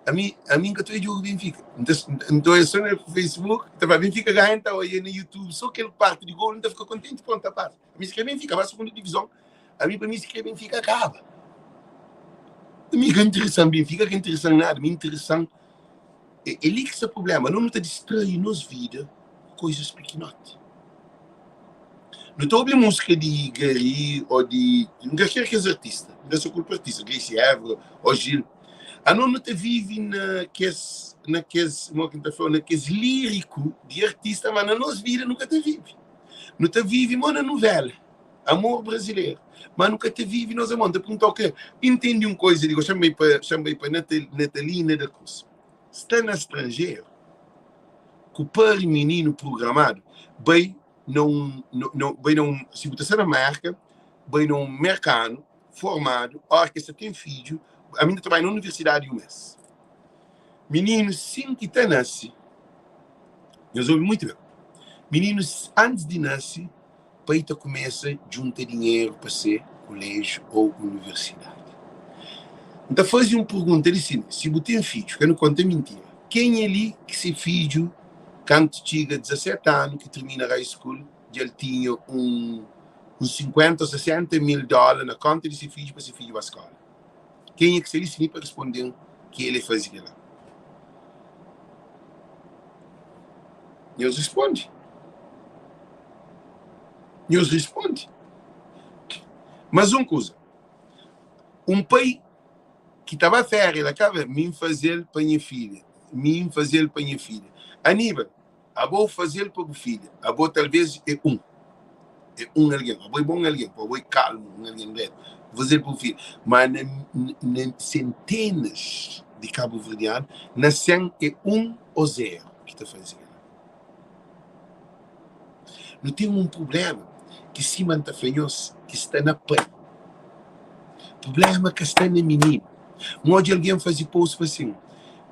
Ami, ami nka ta oia jogo Benfica. Nta, nta oia só na Facebook, ta fala Benfica ganha, nta oia na YouTube só kel parte de gol, nta fica contente, pronto, ta passa. Ami si kre Benfica ba segunda divizon, ami pa mi si kre Benfica kaba. Ami ka interesan Benfica, ka interesan nada, mi interesan é, é li ki sta problema. No nu ta distrai nos vida ku coisas pikinoti. Nu ta obi música di Gary ou di N ka kre kes artista, N ka sa kulpa artista, Gracie Évora ou Gil. Ano nu ta vive na kes na kes, mo ki N ta fla, na kes líriku di artista, ma na nos vida nu ka ta vive. Nu ta vive mo na nuvela Amor brasileiro Ma nu ka ta vive nos amor N ta pergunta-u ke Intendi un koiza di go Xa-m bai pa xa-m bai pa Natalina da Cruz Sta na stranjeru Ku pari mininu programadu Bai na un na bai na un Si bu ta sta na Merka Bai na un merkanu formadu Óra ki es ta ten fidju Ami N ta trabadja na universidadi un mês Mininu sin ki ta nase Nhos obi muitu ben. Mininus antis di nase, pai ta kumesa djunta dinheru pa se kuléjiu ô universidadi. N ta faze un pergunta li sin, si bu ten fidju, ka nu konta mintira, kenha li ki se fidju kantu txiga 17 anu ki tirmina high school dja el tinha un un 50 ô 60 mil dóla na konta di se fidju pa se fidju ba skóla? Kenha ki sta li sin pa responde-m ki el é faze kel-la? Nhos responde. Nhos responde. Mas un kuza, un pai ki ta ba féria la ka mi N faze-l pa nha filha, mi N faze-l pa nha filha. Aníbal, abo faze-l pa bu filha, abo talvês é un, é un algen, abo é bon algen, abo é kalmu, un algen dretu, bu faze-l pa bu filha. Má na, na sentenas di kabuverdianu, na 100 é un ô zéru ki ta faze kel-la. Nu ten un prubléma ki sima N ta fla nhos ki sta na pai. Prubléma ka sta na mininu. N odja algen faze post fla sin,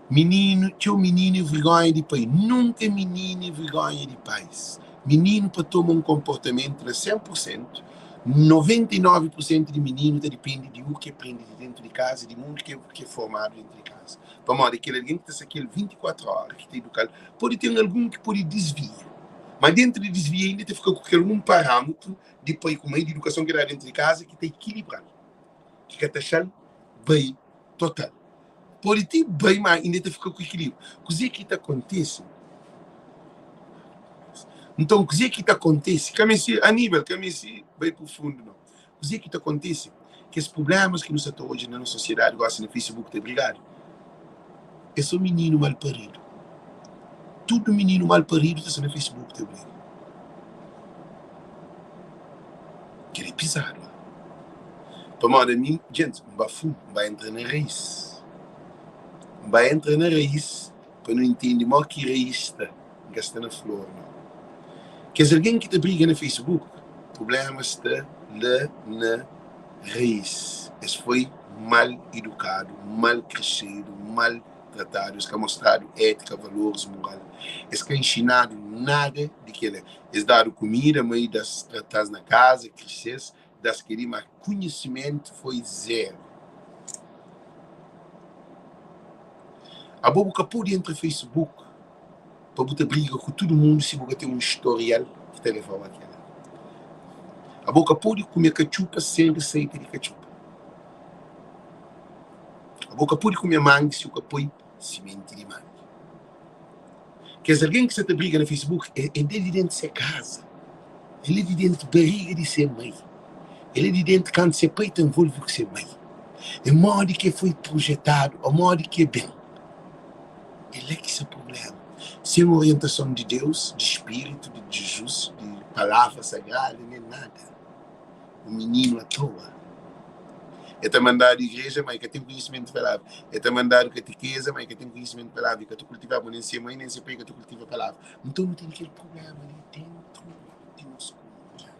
Mininu, txeu mininu é vergonha di pai. Nunka mininu é vergonha di pais. Mininu pa toma un konportamentu na 100 pur sentu, 99 pur sentu di mininu ta dipende di u ki prende di dentu di kaza, di mundu ki é formadu dentu di kaza. Pamodi kel algen ki ta sta ku el 24 óra ki ta eduka-l, pode ten algun ki pode disvia. Má dentu di disvia inda ta fika ku kel un parâmetru di pai ku mai, di edukason ki dadu dentu di kaza ki ta ekilibra-l, ki ka ta xa-l bai total. Pode ti bai, má inda ta fika ku ekilíbriu. Kuzê ki ta kontise? Nton, kuzê ki ta kontise? Ka meste, Aníbal, ka meste bai profundu, nau. Kuzê ki ta kontise? Kes prublémas ki nu sta ta odja na nos sosiedadi gósi na Facebook ta brigadu, é sô mininu mal paridu. Tudu mininu mal paridu ta sta na Facebook ta briga. Kel-li é pizadu, ha? Pamodi ami, djentis, N ba fundu, N ba entra na raís. N ba entra na raís pa nu intende mo ki raís sta. N ka sta na flor, nau. Kes algen ki ta briga na Facebook, prubléma sta la na raís. Es foi mal idukadu, mal kresedu, mal tratadu, es ka mostradu étika, valoris, mural. Es ka inxinadu nada di kel-la. Es dadu kumida, mai da-s, trata-s na kaza, krise-s, da-s kel-li, má konhisimentu foi zéru. Abo bu ka pode entra Facebook pa bu ta briga ku tudu mundu si bu ka ten un storial ki ta leva-u a kel-la. Abo ka pode kume katxupa sen riseita di katxupa. Abo ka pode kume mangi si bu ka poi simenti di mangi. Kes algen ki sta ta briga na Facebook é é di dentu se kaza, el é di dentu bariga di se mai, el é di dentu kantu se pai ta nvolve ku se mai. É modi ki el foi projetadu ô modi ki el ben. É la ki sta prubléma. Sen orientason di Deus, di Spiritu, di Jizus, di Palavra Sagrada, nen nada. Un mininu atoa. E ta mandadu igreja, ma e ka ten kunhisimentu di palavra. E ta mandadu katikeza, ma e ka ten kunhisimentu di palavra. E ka ta kultivaba nen se mai, nen se pai ka ta kultiva palavra. Nton, nu ten kel prubléma li dentu di nos komunidadi.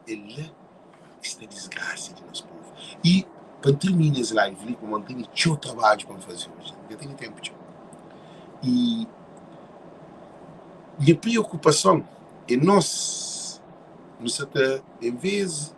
É la ki sta disgrasa di nos povu. I pa N tirmina es live li, pamodi N tene txeu trabadju pa N faze oji, N ka tene tenpu txeu. I nha priokupason é nos, nu sa ta, en vez,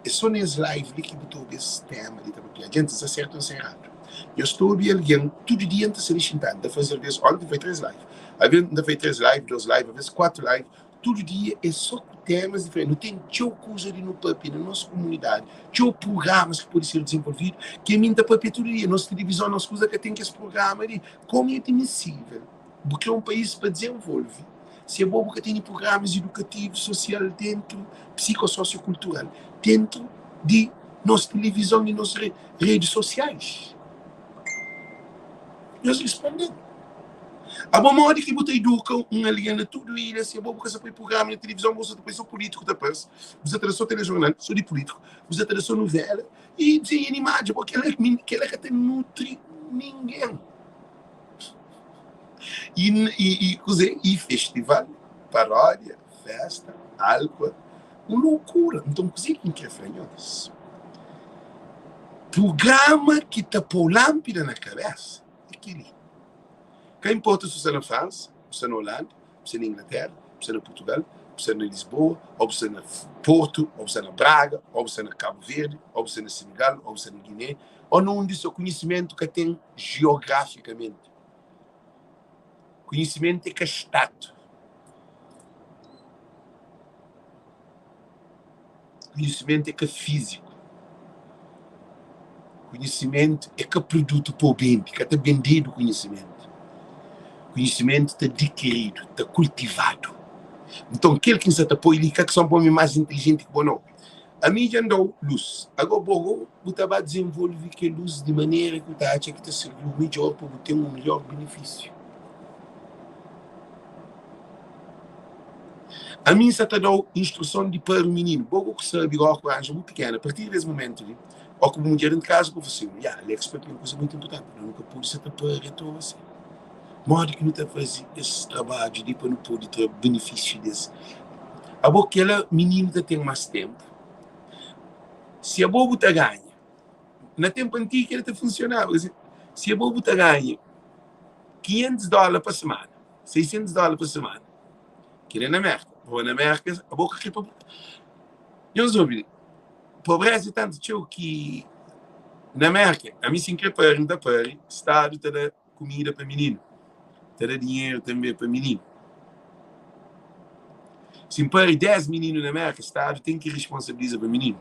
é so nes live li ki bu ta obi es tema li ta papia. Djenti, N sta sertu o N sta eradu? Nhos ta obi algen, tudu dia N ta sta li xintadu, N ta faze alves, onti foi 3 live, alves N ta faze 3 live, 2 live, alves 4 live, Tudu dia é só ku temas diferenti. Nu ten txeu kuza di nu papia na nos komunidadi, txeu prugramas ki pode ser dizenvolvidu, ki ami N ta papia tudu dia. Nos tilivizon, nos kuza ka ten kes prugrama li. Komu é admisível bu kre un país pa dizenvolve si abo bu ka tene prugramas idukativu, sosial dentu, psikososiokultural dentu di nos tilivizon i nos redis sosiais? Nhos responde-m. Abo modi ki bu ta iduka un algen na tudu ilha si abo bu ka sa poi prugrama na tilivizon, bu sa ta poi so pulítiku ta parse, bu sa ta da so telejornal, so di pulítiku, bu sa ta da so nuvela i dizenhu animadu. Abo kela kela ka ta nutri ningen. I i i kuze? I festival, paródia, festa, álkua, un lokura. Nton kuze ki N kre fla nhos? Prugrama ki ta pô lánpida na kabésa é kel-li. Ka inporta si bu sta na Fransa, bu sta na Olanda, bu sta na Inglatéra, bu sta na Purtugal, bu sta na Lisboa, ô bu sta na Portu, ô bu sta na Braga, ô bu sta na Kabu Verdi, ô bu sta na Senegal, ô bu sta na Giné, ô na undi sta, konhisimentu ka ten jiografikamenti. Konhisimentu é ka statu. Konhisimentu é ka fíziku. Konhisimentu é ka produtu pa bu bende, ka ta bendedu konhisimentu. Konhisimentu ta dikiridu, ta kultivadu. Nton, kel ki N sa ta poi li ka ki son pa omi más intilijenti ki bo, nau. Ami dja N da-u lus, agó bo go bu ta ba dizenvolve kel lus di manera ki bu ta atxa ki ta sirbi-u midjór pa bu ten un midjór benefísiu. Ami N sa ta da-u instruson di pari un mininu. Bo ku sabe gósi ku ranja bu pikena. A partir di es mumentu li, ó ku bu mudjer dentu kaza ku fla-si, Ya, Alex papia un kuza mutu inpurtanti. Nu ka pode sa ta pari atoa si. Modi ki nu ta faze es trabadju li pa nu pode tra benefisiu di es? Abo kela mininu ta ten más tenpu. Si abo bu ta ganha, na tenpu antigu kela ta funsionaba. Si abo bu ta ganha 500 dóla pa semana, 600 dóla pa semana, Kel é na Mérka. Bo na Mérka, abo ka kre pa. Nhos obi, pobreza é tantu txeu ki na Mérka, ami si N kre pari, N ta pari, stadu ta da kumida pa mininu, ta da dinheru tanbe pa mininu. Si N pari 10 mininu na Mérka, stadu ten ki responsabiliza pa mininu,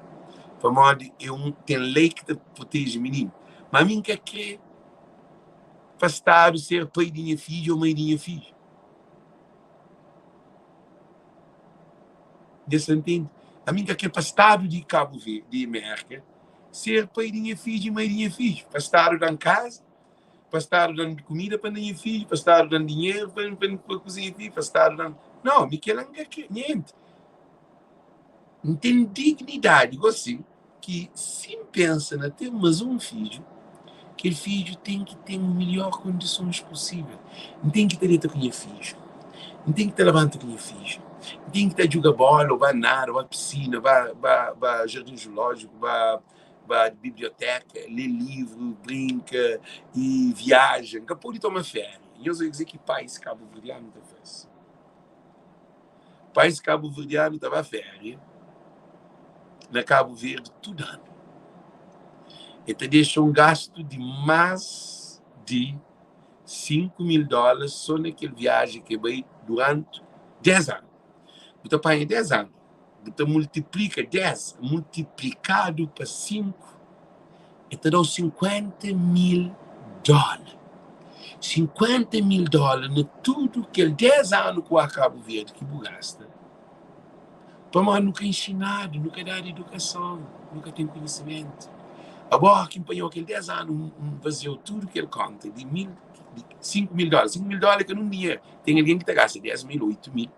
pamodi é un ten lei ki ta proteje mininu. Ma ami N ka kre pa stadu ser pai di nha fidju ô mai di nha fidju. Dja sa ntende? Ami N ka kre pa stadu di Kabu Verdi, di Merka, ser pai di nha fidju i mai di nha fidju. Pa stadu da-m kaza, pa stadu da-m kumida pa N da nha fidju, pa stadu da-m dinheru pa N pa kuza nha fidju, pa stadu da-m. Nau, mi kel-la N ka kre. Nha enti, N ten dignidadi gosi ki si N pensa na ten más un fidju, kel fidju ten ki ten midjór kondisons pusível. N ten ki ta deta ku nha fidju, N ten ki ta labanta ku nha fidju, N ten ki ta djuga bóla ô ba nada, ba pisina, ba ba ba jardin zulójiku, ba ba bibliotéka, lé livru, brinka i viaja. N ka pode toma féria. Nhos odja kuzê ki pais kabuverdianu ta faze. Pais kabuverdianu ta ba féria na Kabu Verdi tudu anu. E ta dexa un gastu di más di 5 mil dóla sô na kel viaji ki e bai duranti 10 anu. Bu ta panha 10 anu, bu ta multiplika 10 multiplikadu pa 5, e ta da-u 50 mil dóla. 50 mil dóla na tudu kel 10 anu ku a Kabu Verdi ki bu gasta. Pamodi nu ka inxinadu, nu ka dadu idukason, nu ka ten konhisimentu. Abo ki N panha-u kel 10 anu, N faze-u tudu kel konta di mil, di 5 mil dóla. 5 mil dóla é ka nun dinheru. Ten algen ki ta gasta 10 mil, 8 mil,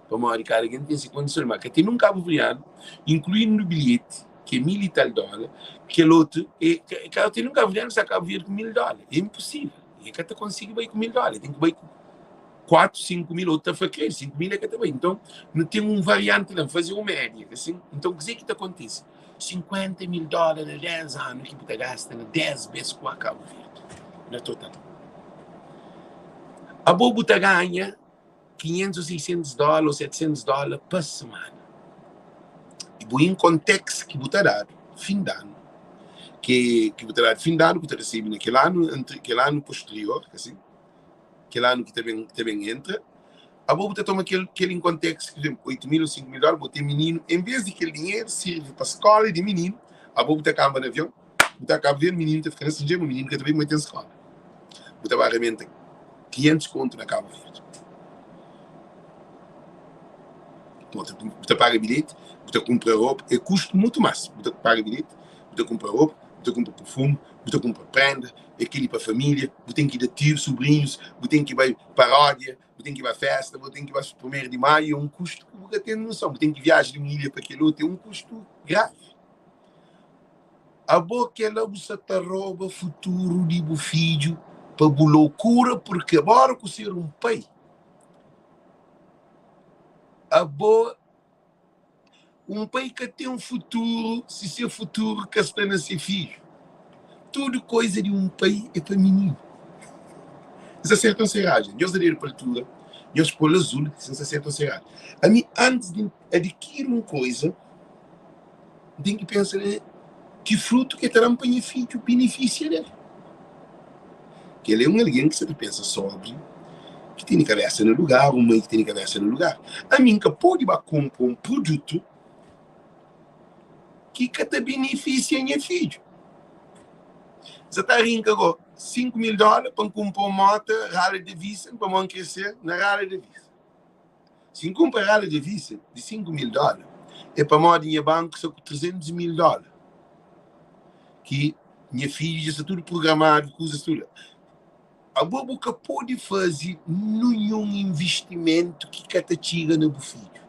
pamodi kada algen ten se kondison. Ma ka ten nun kabuverdianu, inkluindu bilheti, ki é mil i tal dóla, kel otu é, ka ten nun kabuverdianu ki sta Kabu Verdi ku mil dóla. É inposível. E ka ta konsigi bai ku mil dóla. E ten ki bai ku 4, 5 mil, otu ta fla krê, 5 mil e ka ta bai. Nton, nu ten un varianti la, N faze un média, asin. Nton, kuzê ki ta kontise? 50 mil dóla na 10 anu ki bu ta gasta na 10 bês ku a Kabu Verdi, na total. Abo bu ta ganha 500 ô 600 dóla ô 700 dóla pa semana. I bu income tax ki bu ta dadu fin di anu, ki ki bu ta dadu fin di anu, bu ta resebe na kel anu, kel anu posterior, asin. kel anu ki ta ben ta ben entra, abo bu ta toma kel kel income tax, por exemplo, 8 mil ou 5 mil dólar, bo ten mininu, em vez di kel dinheru sirvi pa skola di mininu, abo bu ta kamba na avion, bu ta kaba vendo mininu ta fika na stranjeru, ma mininu ka ta bai ma ten skola. Bu ta ba rementa 500 kontu na Cabo Verde. Bu ta, bu ta paga bilhete, bu ta kumpra roupa, é custo muito mais. Bu ta paga bilhete, bu ta kumpra roupa, bu ta kumpra perfume, bu ta kumpra prenda, é kel-li pa família, bu ten ki da tius, subrinhus, bu ten ki bai paródia, bu ten ki bai festa, bu ten ki bai primeru di maiu, é un kustu ki bu ka ten noson. Bu ten ki viaja di un ilha pa kel otu, é un kustu gravi. Abo kel-la bu sa ta roba futuru di bu fidju pa bu lokura, purki abora ku ser un pai, abo Un pai ka ten futuru si se futuru ka sta na se fidju. Tudu koiza di un pai é pa mininu. Nhos aserta un serraja, nhos da dedu pa altura, nhos pô-l azul si nhos aserta un serraja. Ami, antis di N adikiri un koiza, N ten ki pensa na ki frutu ki el ta da-m pa nha fidju benefisia del. Kel-la é un algen ki sta ta pensa sobri ki tene kabésa na lugar, un mai ki tene kabésa na lugar. Ami N ka pode ba kunpra un produtu ki ka ta benefisia nha fidju. N sa ta rinka go 5 mil dóla pa N kunpra un móta Harley Davidson pamodi N kre ser na Harley Davidson. Si N kunpra Harley Davidson di 5 mil dóla é pamodi nha banku sta ku 300 mil dóla ki nha fidju dja sta tudu programadu, kuzas tudu. Abo bu ka pode faze ninhun investimentu ki ka ta txiga na bu fidju.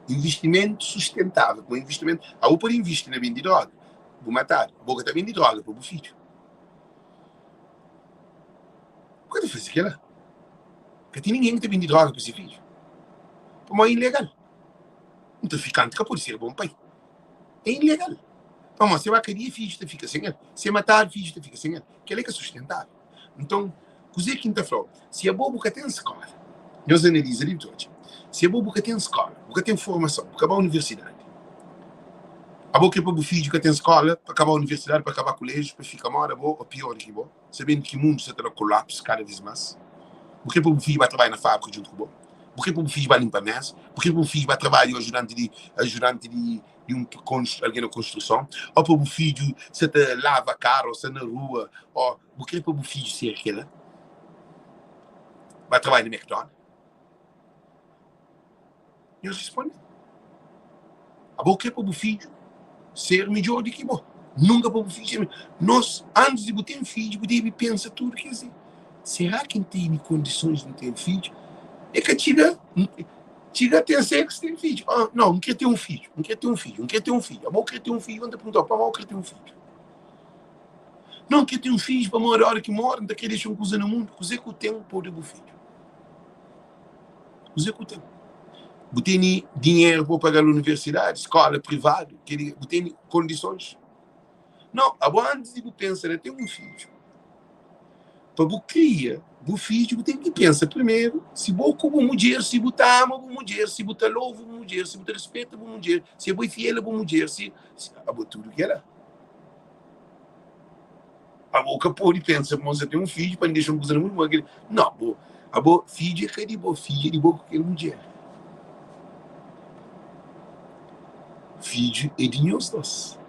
Investimentu sustentável, kuma investimentu, abo pode invisti na bende droga, bu matadu, abo ka ta bende droga pa bu fidju. Bu ka ta faze kila. Ka ten ningen ki ta bende droga pa se fidju. Pamodi é ilegal. Un trafikanti ka pode ser bon pai. É ilegal. Pamodi se ba kadia, fidju ta fika sen el. Se matadu, fidju ta fika sen el. Kel-la é ka sustentável. Nton, kuzê ki N ta fla-u? Si abo bu ka ten skóla, nhos analiza li bu ta odja. Si abo bu ka ten skóla, bu ka ten formason, bu ka ba universidadi, abo krê pa bu fidju ka ten skóla, pa ka ba universidadi, pa ka ba kuléjiu, pa fika móda bo ô piór di ki bo, sabendu ki mundu sta ta da kolapsu kada vez más? Bu krê pa bu fidju ba trabadja na fábrika djuntu ku bo? Bu krê pa bu fidju ba linpa méza? Bu krê pa bu fidju ba trabadja ajudanti di ajudanti di di un algen na konstruson? Ô pa bu fidju sta ta lava karu ô sta na rua? Ô bu krê pa bu fidju ser kela? Ba trabadja na McDonald's? Nhos responde. Abo krê pa bu fidju ser midjór di ki bo. Nunka pa bu fidju ser midjór. Nos, antis di bu ten fidju, bu debe pensa tudu kes li. Será ki N tene kondisons di N ten fidju? É ka txiga, txiga ten séksu, ten fidju. Ah, nau, N krê ten un fidju, N krê ten un fidju, N krê ten un fidju. Abo krê ten un fidju, N ta pergunta-u, pamodi bu krê ten un fidju? Nau, N krê ten un fidju pamodi óra ki N móre, N ta krê dexa un kuza na mundu. Kuzê ki bu ten pa bu da bu fidju? Kuzê ku ten? Bu tene dinheru pa bu paga-l universidadi, skola privadu, bu tene kondisons? Nau, abo antis di bu pensa na ten un fidju, pa bu kria bu fidju, bu ten ki pensa primeru si bo ku bu mudjer, si bu ta ama bu mudjer, si bu ta louva bu mudjer, si bu ta rispeta bu mudjer, si abo é fiel a bu mudjer, si abo tudu kela. Abo ka pode pensa ma N ten un fidju pa N dexa un kuza na mundu ma kel. Nau, bo, abo fidju é ka di bo, fidju é di bo ku kel mudjer. Fidju é di nhos dos.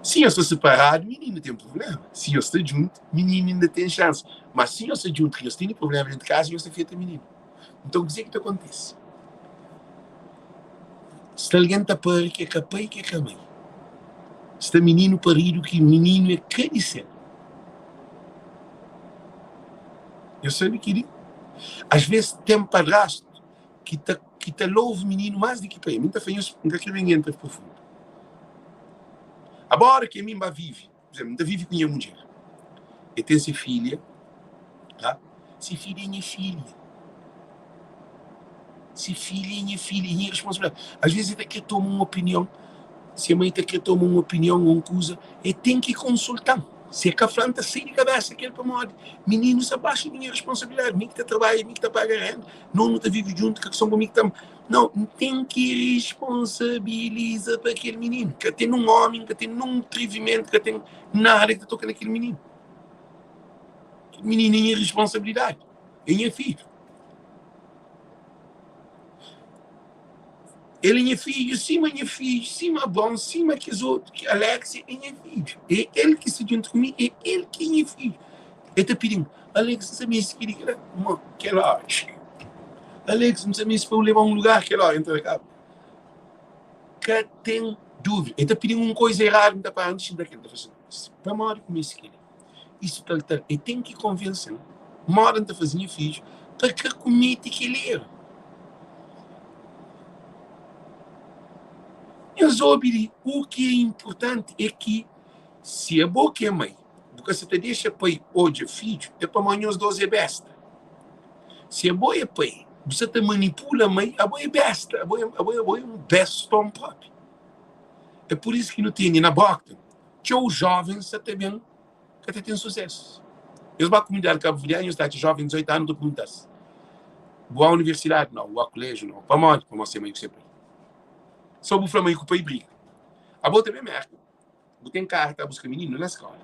Si nhos sta siparadu, mininu ten prubléma. Si nhos sta djuntu, mininu inda ten xansi. Má si nhos sta djuntu ki nhos tene prubléma dentu kaza, nhos ta feta mininu. Nton, kuzê ki ta kontise? Sta algen ta pari ki é ka pai ki é ka mai. Sta mininu paridu ki mininu é ka di sel. Nhos sabe kili? As ves ten padrastu ki ta ki ta louva mininu más di ki pai. Mi n ta fla nhos, n ka kre ben entra profundu. Abora ki ami n ba vive Por exemplo, N ta vive ku nha mudjer. El ten se filha, tá? Se filha é nha filha. Se filha é nha filha, é nha responsabilidade. Às vezes el ta kre toma un opinion, se mãe ta kre toma un opinion ou un kuza, el ten ki konsulta-m. Se el ka fla-m, N ta sai di kabesa kel pamodi mininu sta baxu di nha responsabilidade. Mi ki ta trabadja, mi ki ta paga renda, nos nu ta vive djuntu, ka son pa mi ki ta. Nau, N ten ki risponsabiliza pa kel mininu. Ka ten nun ómi, ka ten nun trivimentu, ka ten nada ki ta toka na kel mininu. Kel mininu é nha risponsabilidadi, é nha fidju. El é nha fidju sima nha fidju, sima Abraon, sima kes otu, ki Alexia é nha fidju. É el ki sta djuntu ku mi, é el ki é nha fidju. El ta pidi-m, Alex, N sa meste kel-li, kel-la. Má, kel óra. Alex, N sa meste pa bu leba-m un lugar, kel óra. N ta fla, Ka ten dúvida. El ta pidi-m un koza eradu, N ta para, N ta xinta kel. N ta fla si, Pamodi ku meste kel-li? Isu tal, tal. El ten ki konvense-m modi N ta faze nha fidju pa ka kumete kel eru. Nhos obi li, u ki é inportanti é ki si abo ki é mai, Bu ka sa ta dexa pai odja fidju é pamodi nhos dos é besta. Si abo é pai, bu sa ta manipula mai, abo é besta, abo é, abo é, abo é un beston propi. É pur isu ki nu tene na Brockton txeu jovens sa ta ben ka ta ten susesu. Nhos ba kumunidadi kabuverdianu nhos ta atxa jovens 18 anu ta pergunta-s, bu ba universidadi? Nau. Bu ba kuleju? Nau. Pamodi? Pamodi se mai ku se pai. So bu fla mai ku pai briga. Abo tanbe Merka. Bu ten kara ta buska mininu na skola.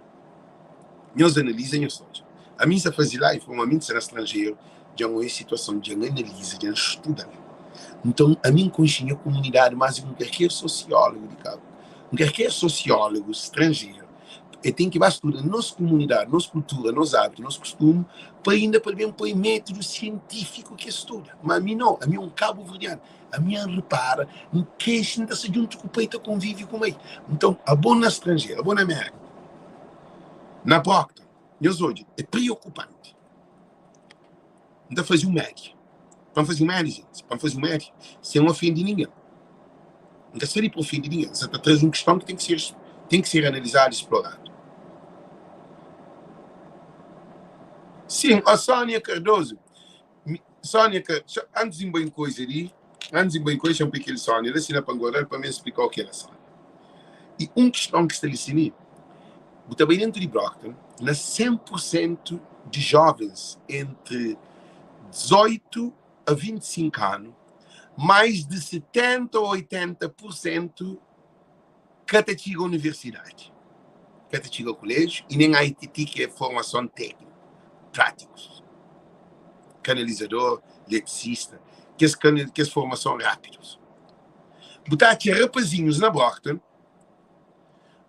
Nhos analiza nhos odja. Ami nsa fazi live pamo ami nsa na stranjeru djan oia situason djan analiza djan studa nton ami nkonxi nha komunidadi mas di ki un kalker sosiologu di kabu un kalker sosiologu stranjeru e ten ki ba studa nos komunidadi nos kultura nos abitu nos kustumu pa inda pa ben poi metudu sientifiku ki es studa ma ami nau ami é un kabuverdianu Ami N repara, N kexi, N ta sta djuntu ku pai ta konvive ku mai. Nton, abo na stranjeru, abo na Mérka, na Brockton, nhos odja, é priokupanti. N ta faze un média. Pa N faze un média, jintis, pa N faze un média, sen ofende ningen. N ka sta li pa ofende ningen, N sa ta traze un kiston ki ten ki ser, ten ki ser analizadu i sploradu. Sin, ó Sónia Cardoso, Sónia ka antis di N bai nkoisa di antis di N bai nkoisa xa N poi kel Sónia la sina pa N guarda-l pa mi N splika-u kel la Sónia i un kiston ki sta li si mi bu ta bai dentu di Brockton na 100 pur sentu di jovens entri 18 a 25 anu mais di 70 o 80 pur sentu ka ta txiga universidadi ka ta txiga kulejiu i nen ITT ki é formason tekniku pratikus kanalizador, letisista, kes kes formason rapidus. Bu ta atxa rapazinhus na Brockton,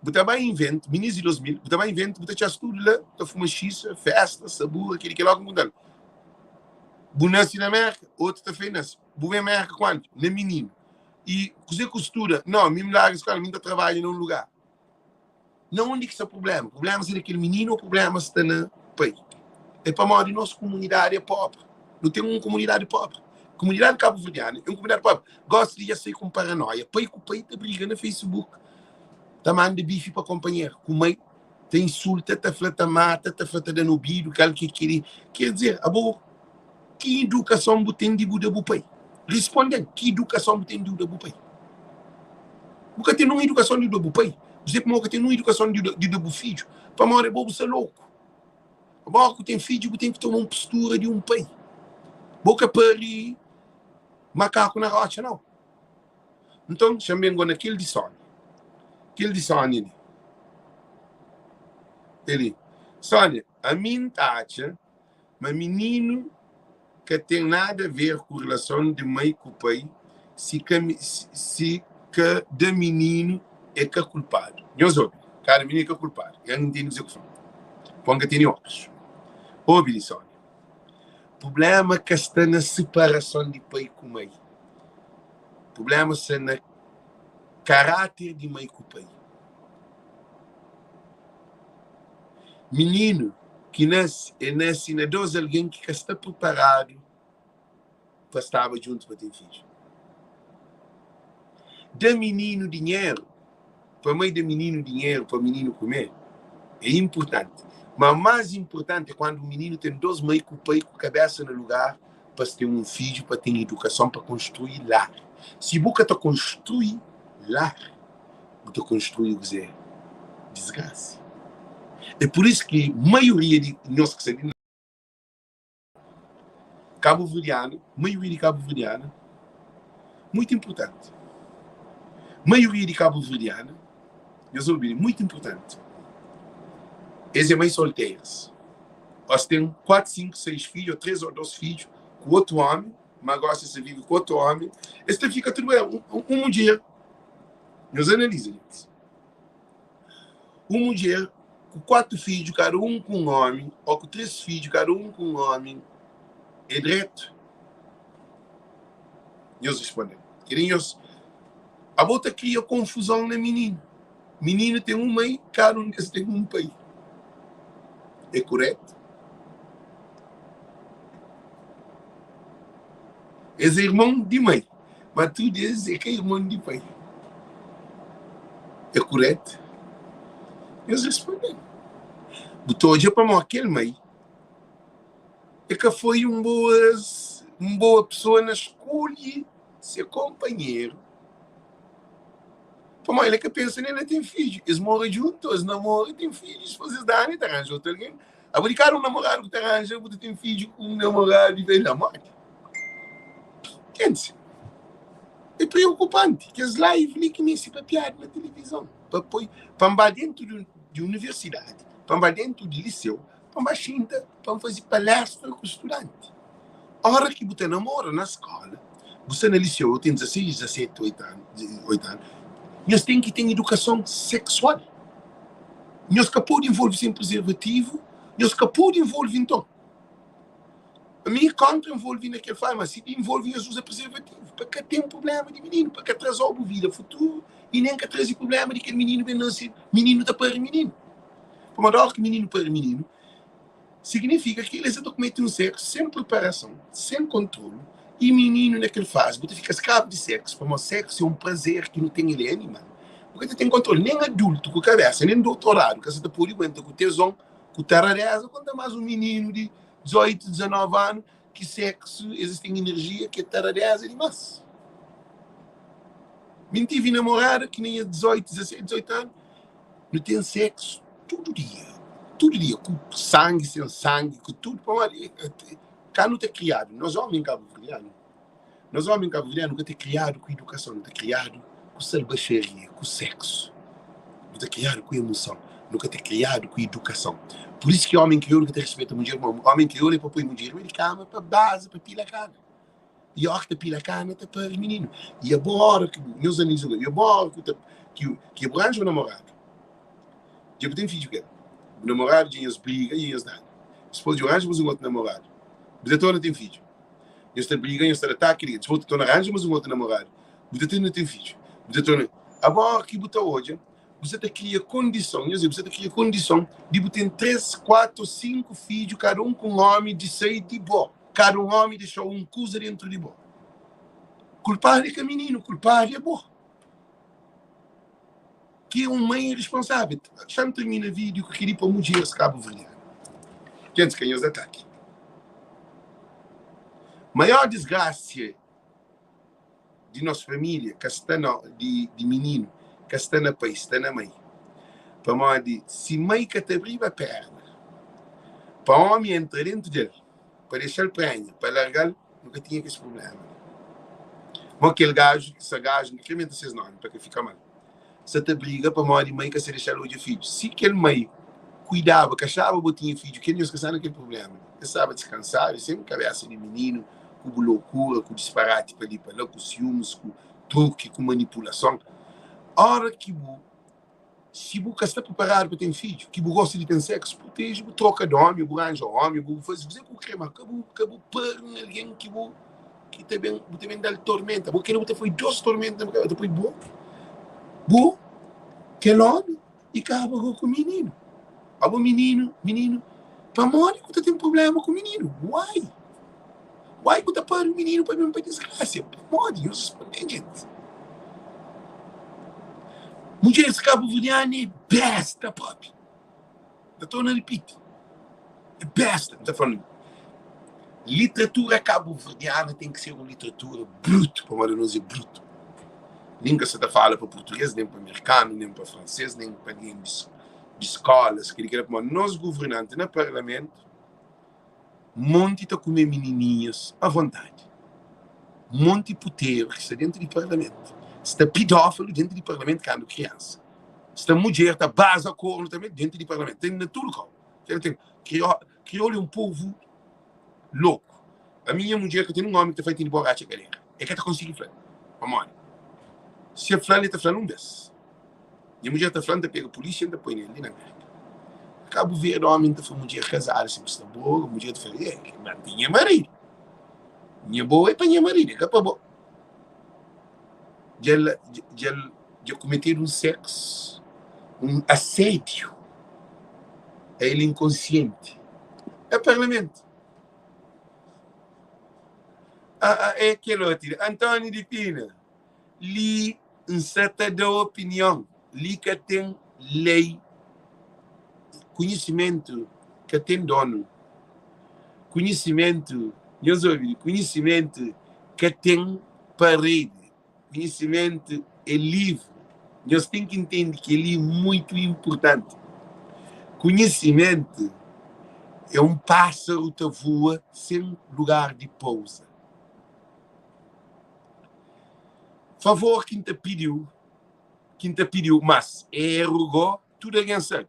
bu ta bai invent, minis di 2000, bu ta bai invent, bu ta atxa-s tudu la, ta fuma xisa, festa, sabura, keli kel oki bu Bu nasi na Merka, otu ta fla, nasi. Bu ben Merka kuandu? Na mininu. I kuzê ku studa? Não, mi larga skola, mi ta trabadja na un lugar. Na undi ki sta problema? Problema sta na kel mininu ou problema sta na pai? É pamodi nos komunidadi é pobri. Nu ten un komunidadi pobri. Komunidadi kabuverdianu é un komunidadi pobri. Gosi di dja sai ku un paranoia. Pai ku pai ta briga na Facebook, ta manda bifi pa konpanheru, ku mai ta insulta, ta fla ta mata, ta fla ta da na obidu, kal ki é keli. Ker dizer, abo ki idukason bu ten di bu da bu pai? Risponde-m, ki idukason bu ten di bu da bu pai? Bu ka ten nun idukason di da bu pai. Kuzê pamodi bu ka ten nun idukason di da bu fidju? Pamodi abo bu sta loku. Abo ku ten fidju bu ten ki toma un postura di un pai. Bo ka pari makaku na rotxa nau. Nton, xa-m ben go na kel di Sónia. Kel di Sónia li. El li. Sónia, ami N ta atxa ma mininu ka ten nada a ver ku relason di mai ku pai si ka si ka da mininu é ka kulpadu. Nhos obi, kada mininu é ka kulpadu. Ya N ntende kuzê ku fla. Pon ka tene óklus. Obi li, Sónia. Prublema ka sta na siparason di pai ku mai. Prublema sta na karáter di mai ku pai. Mininu ki nase, el nase na dôs algen ki ka sta priparadu pa staba djuntu pa ten fidju. Da mininu dinheru pa mai da mininu dinheru pa mininu kume é inpurtanti, ma más inpurtanti é kandu mininu ten dôs mai ku pai ku kabésa na lugar pa es ten un fidju, pa ten idukason, pa konstrui lar. Si bu ka ta konstrui lar, bu ta konstrui kuzê? Disgrasa. É pur isu ki maioria di nhos ki sta li na Kabuverdianu, maioria di kabuverdianu, muitu inpurtanti, maioria di kabuverdianu, nhos obi li, muitu inpurtanti, es é mai solteras, ô es ten 4, 5, 6 fidju, ô 3 ô 2 fidju ku otu omi, ma gosi es ta vive ku otu omi, es ta fika tudu ben. Un mudjer, nhos analiza li. Un mudjer ku 4 fidju, kada un ku un omi, ô ku 3 fidju, kada un ku un omi, é dretu? Nhos responde-m. Kel-li nhos, abo ta kria konfuzon na mininu. Mininu ten un mai, kada un di es ten un pai. É kuretu? Es é irmon di mai, ma tudu es é ka irmon di pai. É kuretu? Nhos responde-m. Bu ta odja pamodi kel mai é ka foi un boa un boa pesoa na skolhe se konpanheru. Pamodi el ka pensa nen na ten fidju. Es mora djuntu, es namora, ten fidju, dipôs es dana i ta ranja otu algen. Abo di kada un namoradu ku ta ranja, bu ta ten fidju ku un namoradu diferenti. Na modi? Kense? É preokupanti. Kes live li ki meste papiadu na tilivizon pa poi pa N ba dentu di universidadi, pa N ba dentu di liseu, pa N ba xinta pa N faze palestra ku studanti. Ora ki bu ta namora na skola, bu sta na liseu, eu ten 16, 17, 8 anu, 8 anu, nhos ten ki ten idukason seksual. Nhos ka pode envolve sen prezervativu, nhos ka pode envolve nton. Mi kontra envolve na kel fala, mas si envolve nhos uza prezervativu pa ka ten problema di mininu, pa ka trazau bu vida futuru i nen ka traze problema di kel mininu ben nase, mininu ta pari mininu. Pamodi ora ki mininu pari mininu, Signifika ki el sa ta kumete un seksu sen priparason, sen kontrolu i mininu na kel fazi bu ta fika skravu di seksu pamodi seksu é un prazer ki nu ten el é animal bu ka ta ten kontrolu nen adultu ku kabesa nen doutoradu ka sa ta pode aguenta ku tezon ku taradeza konta mas un mininu di 18, 19 anu ki seksu es ten enerjia ki é taradeza dimas mi N tive namorada ki na nha 18, 17, 18 anu Nu ten seksu tudu dia, tudu dia, ku sangi, sen sangi, ku tudu. Pamodi ka nu ta kriadu, nos omi kabuverdianu, nos omi kabuverdianu ka ta kriadu ku idukason, nu ta kriadu ku salbaxaria, ku seksu. Nu ta kriadu ku emoson, nu ka ta kriadu ku idukason. Pur isu ki omi kriolu ka ta rispeta mudjer, omi kriolu é pa poi mudjer riba di kama pa baza, pa pila kana. I óra ki ta pila kana ta pari mininu. I abo óra ki bu, nhos amigus e abo óra ki bu ta, ki, ki bu ranja un namoradu, dja bu ten fidju ku el, bu namoradu dja nhos briga dja nhos dana. Dipôs dja bu ranja más un otu namoradu, bu ta torna ten fidju. Nhos ta briga, nhos ta da taki, dipôs bu ta torna ranja más un otu namoradu. Bu ta torna ten fidju. Bu ta torna. Agora ki bu ta odja, bu sa ta kria kondison, nhos bu sa ta kria kondison di bu ten 3, 4 ou 5 fidju, kada un ku un omi di sai di bo. Kada un omi dexa-u un kuza dentru di bo. Kulpadu é ka mininu, kulpadu é bo. Ki é un mãe irresponsável. Xa-m termina vídeo ku kel-li pa mudjeres kabuverdianu. Gentis, ka nhos ataki. Maior disgrasia di nos família ka sta na di, di mininu ka sta na pai, sta na mãe. Pamodi si mãe ka ta abriba perna pa omi entra dentu del, pa dexa-l prenha, pa larga-l, nu ka tinha kes prubléma li. Mo kel gaju, sa gaju, N ka kre menta ses nomi pa ka fika mal, sa ta briga pamodi mai ka sa dexa-l odja fidju. Si kel mai kuidaba, ka axaba bo tinha fidju, kel nhos ka sta na kel prubléma li. Es staba diskansadu, sen kabésa di mininu, ku bu lokura, ku disparati pa li pa la, ku siumis, ku truki, ku manipulason. Óra ki bu Si bu ka sta priparadu pa ten fidju, ki bu gosta di ten seksu, proteje, bu troka di omi, bu ranja omi, bu faze kuze ki bu kre, ma ka bu ka bu pari un algen ki bu ki ta ben bu ta ben dal tormenta. Bo kela bu ta poi dos tormenta na bu kabesa, bu ta poi bo bu kel omi i kaba go ku mininu. Abo mininu, mininu, pamodi ku ta ten prublema ku mininu? Why? Why ku ta pari un mininu pa ben pa disgrasia? Pamodi? Nhos responde-m djenti. Mudjeris kabuverdianu é besta propi. N ta torna ripiti, é besta. N ta fla-nu, literatura kabuverdiana ten ki ser un literatura brutu, pamodi anos é brutu. Nin ka sa ta fala pa purtuges, nen pa merkanu, nen pa franses, nen pa algen di skolas, kel-li, kel-la, pamodi nos governanti na parlamentu, Monti ta kume minininhas a vontadi. Monti puteru ki sta dentu di parlamentu. Sta pidófilu dentu di parlamentu kandu kriansa. Sta mudjer ta baza kornu tanbe dentu di parlamentu. Ten na tudu kau. Ten, ten. Kriolu é un povu loku. Ami nha mudjer ka ten un omi ki ta fla el ten di boratxa kadera. El ka ta konsigi fla. Pamodi? Si el fla-l, el ta fla-l un bes. Nha mudjer ta fla, N ta pega pulísia, N ta poi nel li na Mérka. Na Kabu Verdi, ómi ta fla mudjer kazadu si bu sta boa, mudjer ta fla, E, ma N ten nha maridu. Nha boa é pa nha maridu, é ka pa bo. Dja el, dja el, dja kumetedu un seksu, un asédiu a el inkonsienti na parlamentu. Ah, ah, é kel otu, António di Pina. Li N sa ta da opinion, li ka ten lei, konhisimentu ka ten donu, konhisimentu, nhos obi li, konhisimentu ka ten paredi, konhisimentu é livri, nhos ten ki ntende kel-li é muitu inpurtanti. Konhisimentu é un pásaru ta voa sen lugar di pouza. Favor ki N ta pidi-u, ki N ta pidi-u, mas eru go tudu algen sabe.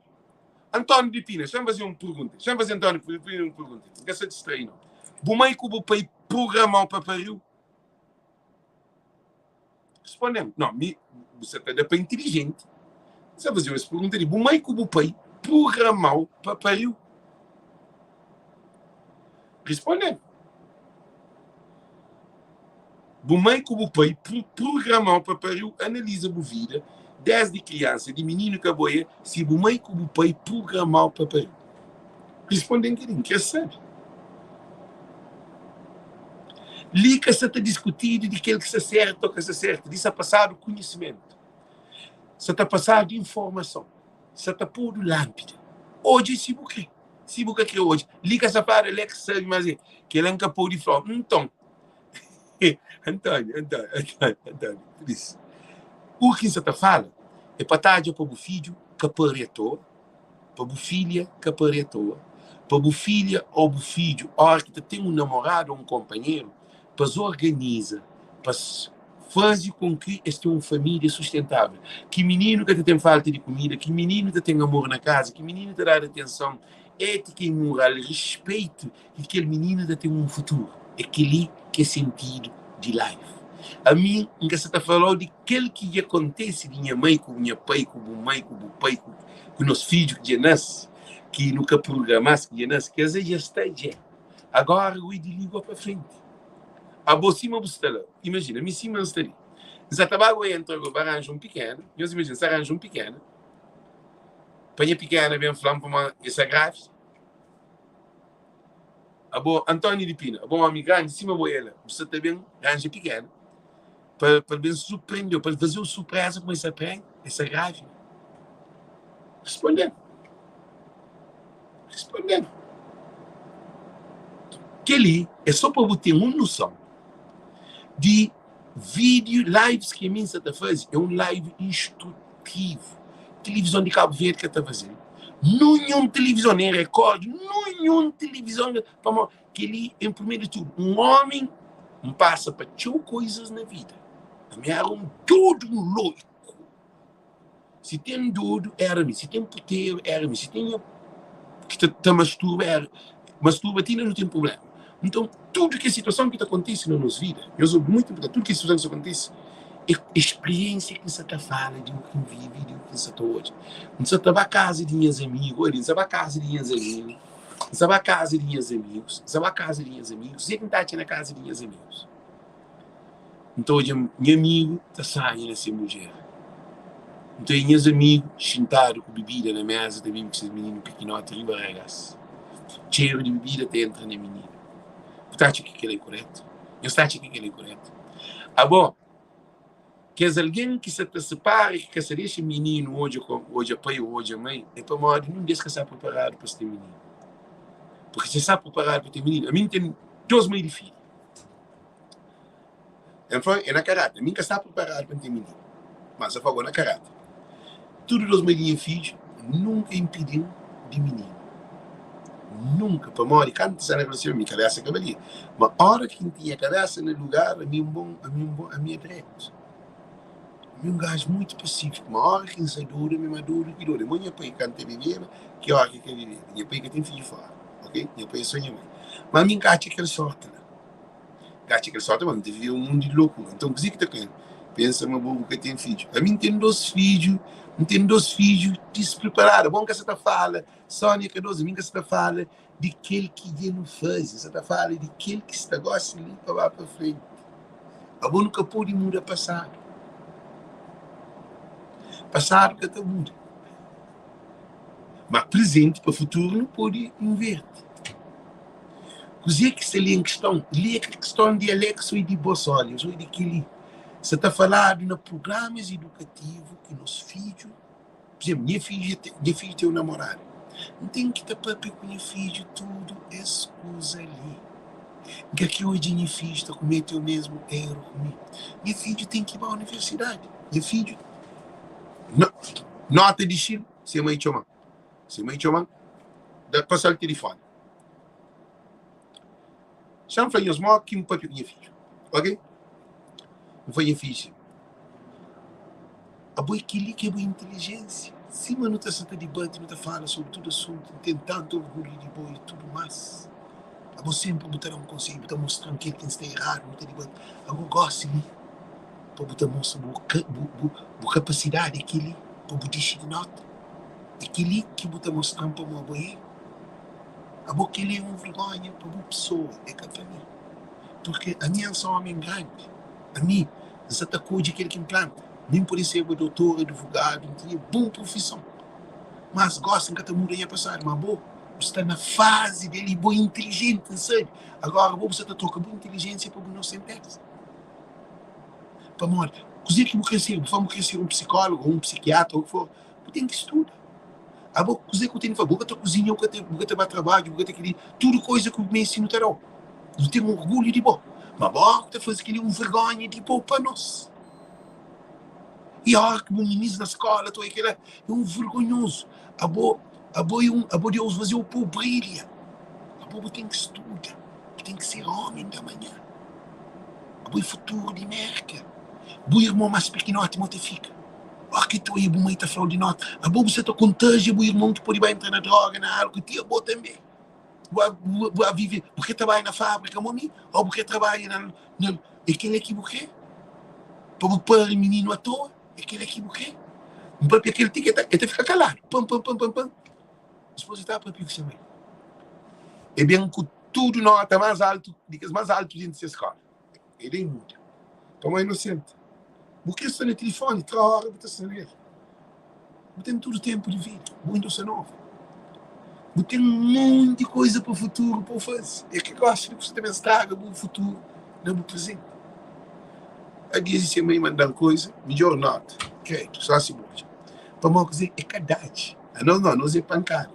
António di Pina, xa-m faze un pergunta, xa-m faze António di Pina un pergunta, N ka sa distrai nau. Bu mai ku bu pai programa-u pa pariu? Responde-m. Nau, mi, bu sa ta da pa intilijenti. N sa faze-u es pergunta li, bu mai ku bu pai programa-u pa pariu? Responde-m. Bu mai ku bu pai prugrama-u pa pariu Analiza bu vida desdi kriansa Di mininu ka bo é Si bu mai ku bu pai prugrama-u pa pariu Responde-m kel-li, N kre sabe Li ka sa ta diskutidu di kel ki sta sertu o ka sta sertu Li sa pasadu kunhisimentu Sa ta pasadu informason Sa ta podu lanpida Odja si bu kre Si bu ka kre odja Li ka sa fladu el é ki sabe mas é Kel-la N ka pode fla-u Nton António, António, António, António, please. U ki N sa ta fala é pa tadja pa bu fidju ka pari a toa, pa bu filha ka pari a toa, pa bu filha ô bu fidju óra ki ta ten un namoradu ô un konpanheru, pa es organiza, pa es faze kon ki es ten un família sustentável. Ki mininu ka ta ten falta di kumida, ki mininu ta ten amor na kaza, ki mininu ta dadu atenson étika i mural, rispeitu ki kel minina ta ten un futuru. É kel-li ki é sentidu di life. Ami N ka sa ta fala-u di kel ki dja kontese di nha mai ku nha pai, ku bu mai, ku bu pai, ku nos fidju ki dja nase, ki nu ka prugrama-s ki dja nase, kes dja sta dja. Agora ui di li go pa frenti. Abo sima bu sta la, imajina mi sima N sta li. N sa ta ba go entra go pa ranja un pikena. Nhos imajina, n sa ranja un pikena, pa nha pikena ben fla-m pamodi el sta grávida. Abo, António di Pina, abo ómi grandi sima bo é la, bu sa ta ben ranja pikena pa pa el ben surprende-u, pa el faze-u surpreza kuma el sta prenha, el sta grávida. Responde-m. Responde-m. Kel-li é sô pa bu ten un noson di vídeo, lives ki ami N sa ta faze é un live instrutivu. Tilivizon di Kabu Verdi ka ta faze-l. Nunhun tilivizon, nen Record, nunhun tilivizon, pamodi kel-li, en primeru di tudu, un ómi, N pasa pa txeu koizas na vida. Ami éra un dodu, un loiku. Si ten dodu, éra mi. Si ten puteru, éra mi. Si ten nha ki ta ta masturba, éra masturba ti inda nu ten prubléma. Nton, tudu kes situason ki ta kontise na nos vida, nhos obi mutu inportanti, tudu kes situason ki ta kontise, é spriensia ki N sa ta fala di u ki N vive, di u ki N sa ta odja. N sa ta ba kaza di nhas amigu, odja, N sa ba kaza di nhas amigu, N sa ba kaza di nhas amigus, N sa ba kaza di nhas amigus, kuzê ki N ta atxa na kaza di nhas amigus? N ta odja nha amigu ta sanha na se mudjer. N ta odja nhas amigu xintadu ku bibida na méza ta bebe ku ses mininu pikinoti riba régás. Txeru di bibida ta entra na mininu. Bu ta atxa ki kel-la é korétu? Nhos ta atxa ki kel-la é korétu? Abo, kes algen ki sa ta sipara i ki ka sa dexa mininu odja odja pai ô odja mai, é pamodi nun di es ka sta priparadu pa es ten mininu. Purki si es sta priparadu pa ten mininu, ami N ten dôs mai di fidju. El fla, é na karata. Mi N ka sta priparadu pa N ten mininu. Mas el fla, go na karata. Tudu dos mai di nha fidju nunka inpidi-m di mininu. Nunka. Pamodi kantu N sta na relasionamentu, mi kabesa ka balia. Ma ora ki N tinha kabesa na lugar, ami un bon, ami un bon, ami é dretu. Ami un gaju mutu pasifiku. Ma ora ki N sta dodu, ami é ma dodu ki dodu. É mo nha pai kantu el bebeba, ki ora ki el ka bebeba. Nha pai ka ten fidju fora, ok? Nha pai é so nha mai. Ma ami N ka atxa kel sorti la. Ka atxa kel sorti, ma N ta vive un mundu di lokura. Nton, kuzê ki ta krê pensa ma bo bu ka ten fidju? Ami N ten dôs fidju, N ten dôs fidju dispriparadu. Bo N ka sa ta fala, Sónia Cardoso, ami N ka sa ta fala di kel ki dja nu faze, N sa ta fala di kel ki sta gósi li pa ba pa frenti. Abo nu ka pode muda pasadu. Pasadu ka ta muda. Ma prezenti pa futuru nu pode inverti. Kuzê ki sta li en kiston? Li é ka kiston di Alex ô di bo Sónia ô di kel-li. Sta ta faladu na prugramas idukativu ki nos fidju, pur izénplu, nha fidju nha fidju ten un namoradu. N ten ki ta pâpia ku nha fidju tudu es kuza li. N ka kre odja nha fidju ta kumete omésmu éru ku mi. Nha fidju ten ki ba universidadi. Nha fidju Nota di xil, se mai txoma-m. Se mai txoma-m, da pasa-l tilifoni. Xa-m fla nhos mó ki N papia ku nha fidju, ok? N fla nha fidju si, Abo é kel-li ki é bo intilijénsia? Sima nu ta sa ta dibati, nu ta fala sobri tudu asuntu, N ten tantu orgulhu di bo i tudu más. Abo sénpri bu ta da-m konsedju, bu ta mostra-m kel ki N sta eradu, nu ta dibati. Abo gósi li, pa bu ta mostra bu bu bu kapasidadi é kel-li, pa bu dixi di nota. É kel-li ki bu ta mostra-m pamodi abo é. Abo kel-li é un vergónha pa bu pesoa, é ka pa mi. Purki ami N sa ómi grandi, ami N sa ta kodje kel ki N planta. Mi N pode sérba dotor, advogadu, N tinha bon profison. Mas gósi N ka ta muda nha pasadu. Ma abo, bu sta na fazi di el i bo é intilijenti, N sabe. Agóra abo bu sa ta troka bu intilijénsia pa bu nosentesa. Pamodi, kuzê ki bu krê ser? Bu fla ma bu krê ser un psikólogu ô un psikiatra ô ki for, bu ten ki studa. Abo, kuzê ki bu ten ki faze? Bu ka ta kuzinha, bu ka ta, bu ka ta ba trabadju, bu ka ta kel-li. Tudu kuza ki bu meste nu ta da-u. Nu ten orgulhu di bo. Ma bo óra ki bu ta faze kel-li é un vergónha di bo pa nos. I óra ki bu minis na skóla ta odja kel-la, é un vergonhozu. Abo, abo é un, abo Deus faze-u pa bu brilha. Abo bu ten ki studa, bu ten ki ser ómi di amanhã. Abo é futuru di Mérka. Bu irmon más pikinoti mo ta fika. Óra ki ta oia bu mai ta fla-u di noti, abo bu sta ta kontajia bu irmon ki pode ba entra na droga, na álkuol, ti abo tanbê. Bu bu bu vive, bu krê trabadja na fábrika mo mi? Ô bu krê trabadja na na É kel-la ki bu krê? Pa bu pari mininu atoa? É kel-la ki bu krê? N papia kel ti ki el ta fika kaladu. Pan, pan, pan, pan, pan. Dipôs el ta papia ku se mai. El ben ku tudu nota más altu, di kes más altu dentu se skóla. El é muda. Pamodi inosenti. Bu kre sta na tilifoni, tra ora bu ta sta na el. Bu ten tudu tenpu di vida, bu inda sta novu. Bu ten monti koza pa futuru pa bu faze. É ki gosi di ku sta ta ben straga bu futuru na bu prezenti. A dias di se mai manda-m koza, midjor nota, kredu, só si bu odja. Pamodi kuzê? É ka dadji. Anos nau, anos é pankada.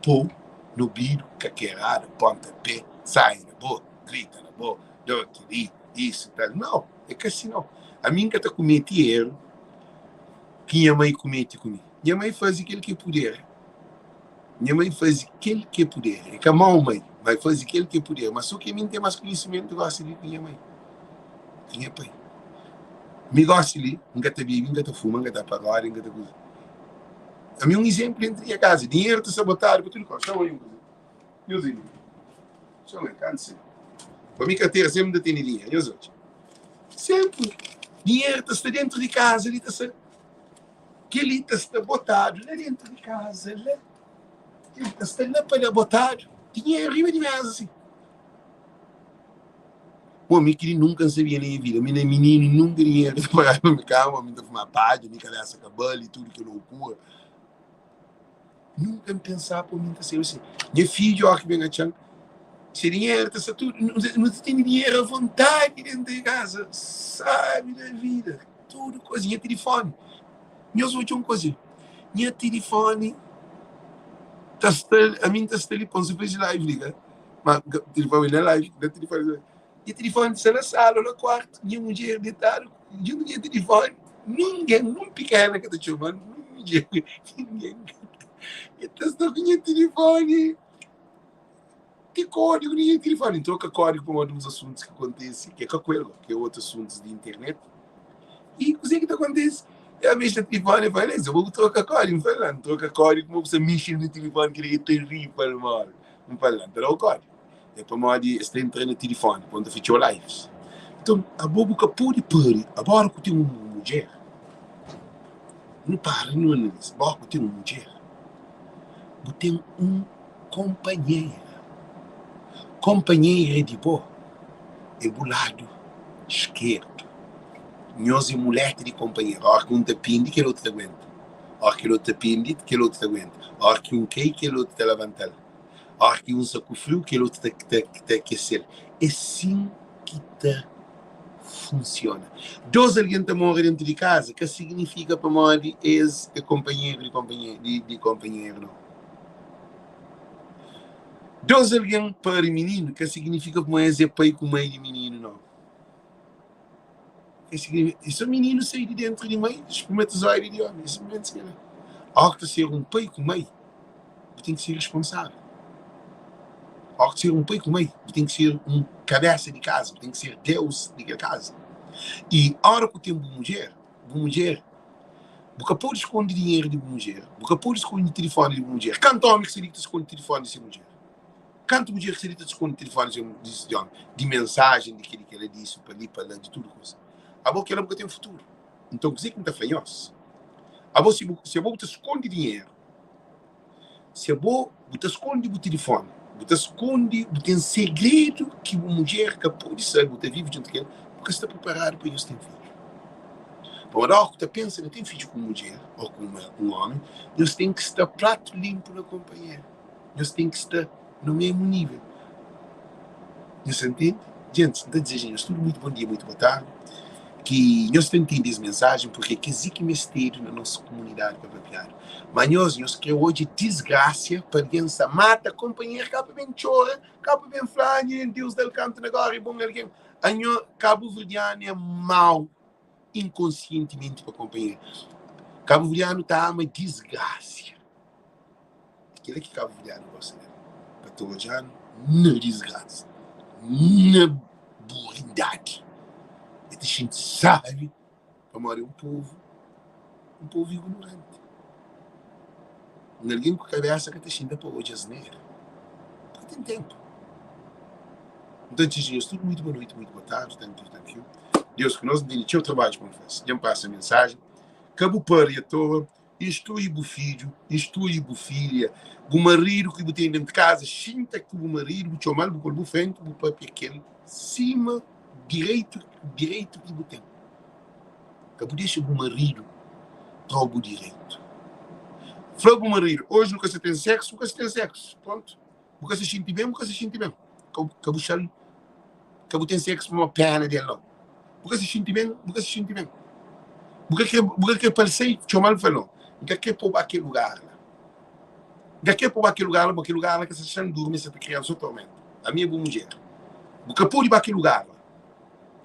Pou n'obidu, kakerada, ponta pé, saia na bo, grita na bo, da kel-li, isu, tal. Nau, é ka si nau. Ami N ka ta kumete eru ki nha mai kumete ku mi. Nha mai faze kel ki e pudera. Nha mai faze kel ki e pudera. É ka mau mai, ma e faze kel ki e pudera. Ma so ki ami N ten más konhisimentu gosi di ki nha mai, ki nha pai. Mi gosi li, N ka ta bebe, N ka ta fuma, N ka ta pagode, N ka ta kuza. Ami un izénplu dentru di nha kaza. Dinheru ta sta botadu pa tudu kau. Txoma un kuza. Nhos obi. Txoma, kantu sen. Pa mi kartera sénpri N ta tene dinheru. Nhos odja. Sénpri dinheru ta sta dentru di kaza li ta sta. Kel-li ta sta botadu la dentru di kaza la. Kel-li ta sta la pa la botadu. Dinheru riba di méza si. Bom, mi kili nunka N sabia na nha vida. Mi na mininu nunka dinheru ka ta paraba na mi kama, mi ta fuma padja, mi kabesa ka bali, tudu ki loucura. Nunka N pensa pa mi ta ser assim. Nha fidju óki ben atxa-m, se dinheru ta sta tudu, nu ta tene dinheru à vontadi dentu di kaza, sabi da vida, tudu koza. Nha tilifoni, nhos odja un koza, nha tilifoni ta sta, ami N ta sta li pa N sa faze live li ka. Ma tilifoni na live, na tilifoni. Nha tilifoni sta na sala ou na kuartu, nha mudjer detadu djuntu nha tilifoni, ningen, nun pikena ka ta txoman, nun mudjer, ningen ka ta. E ta sta ku nha tilifoni, ti kódigu di nha tilifoni. N troka kódigu pamodi uns asuntus ki kontise, ki é ka ku el, ki é otu asuntus di internet. I kuzê ki ta kontise? El mexe na tilifoni, el fala, Alex, eu vou troka kódigu. N fala, N troka kódigu, kuma bu sta mexe na tilifoni, kel-li é terrível, mano. N fala, N ta da-u kódigu. É pamodi es ta entra na tilifoni pa N ta fitxa-u lives. Nton, abo bu ka pode pari. Agora ku ten un mudjer, nu para nu analiza. Agora ku ten un mudjer, bu ten un konpanheira. Konpanheira di bo é bu ladu skerdu. Nhos é muleta di konpanheru. Óra ki un ta pindi, kel otu ta aguenta. Óra ki kel otu ta pindi, kel otu ta aguenta. Óra ki un kai, kel otu ta labanta-l. Óra ki un sta ku friu, kel otu ta ta akese-l. É sin ki ta funsiona. Dôs algen ta mora déntu di kaza ka siginifika pamodi es é konpanheru di konpanheru di di konpanheru, nau. Dôs algen pari mininu ka siginifika pamodi es é pai ku mai di mininu, nau. Ka siginifika. É sô mininu sai di déntu di mai, spermatozoidi di ómi, é simplesmenti kel-la. Óra ki ta ser un pai ku mai, bu ten ki ser responsável. Óra ki ser un pai ku mai, bu ten ki ser un kabésa di kaza, bu ten ki ser Deus di kel kaza. I óra ku ten bu mudjer, bu mudjer, bu ka pode skonde dinheru di bu mudjer, bu ka pode skonde tilifóni di bu mudjer. Kantu ómi ki sta li ki ta skonde tilifóni di se mudjer? Kantu mudjer ki sta li ta skonde tilifóni di se ómi? Di mensajen, di kel-li, kel-la, di isu, pa li, pa la, di tudu kuza. Abo kel-la bu ka ten futuru. Nton, kuzê ki N ta fla nhos? Abo, si bu, si abo bu ta skonde dinheru, Si abo bu ta skonde bu tilifoni, bu ta skonde, bu ten segredu ki bu mudjer ka pode sabe, bu ta vive djuntu ku el, bu ka sta priparadu pa nhos ten fidju. Pamodi óras ki bu ta pensa na ten fidju ku un mudjer ô ku un ómi, nhos ten ki sta pratu linpu na kunpanheru, nhos ten ki sta na mésmu nível. Nhos ta ntende? Gentis, N ta dizeja nhos tudu muitu bon dia, muitu boa tardi. Ki nhos ta ntende es mensajen, purke é kes-li ki mestedu na nos kumunidadi pa papiadu. Ma nhos, nhos kre odja disgrasia pa algen sta mata konpanheru, ka pa ben txora, ka pa ben fla, ah, nha Deus da-l kantu na góra, é bon algen. Anho, kabuverdianu é mau inkonsientimenti pa konpanheru. Kabuverdianu ta ama disgrasia. Kel-la ki kabuverdianu gosta del, pa ta odja-nu na disgrasa, na burindadi. E ta xinti sabi pamodi é un povu, un povu ignoranti. Un algen ku kabesa ka ta xinta pa odja asnera, ka ten tenpu. Nton, txeu nhos tudu muitu boa noiti, muitu boa tardi, thank you, thank you. Deus ku nos, N tene txeu trabadju pa N fase. Dja N pasa mensajen. Ka bu pari atoa. Instrui bu fidju, instrui bu filha, bu maridu ki bu ten dentu kaza, xinta ku bu maridu, bu txomal, bu pol bu frenti, bu papia kel sima direitu, direitu ki bu ten. Ka bu dexa bu maridu tra-u bu direitu. Fla bu maridu, oji nu ka sta ten séksu, bu ka sta ten séksu. Prontu. Bu ka sta xinti ben, bu ka sta xinti ben. Ka bu, ka bu xa-l, ka bu ten séksu pamodi péna di el, nau. Bu ka sta xinti ben, bu ka sta xinti ben. Bu ka kre, bu ka kre pa el sai, txoma-l, fla, nau, N ka kre pa bu ba kel lugar la. N ka kre pa bu ba kel lugar la, pamodi kel lugar la ka sta dexa-m durmi, sta ta kria-m so tormentu. Ami é bu mudjer. Bu ka pode ba kel lugar la.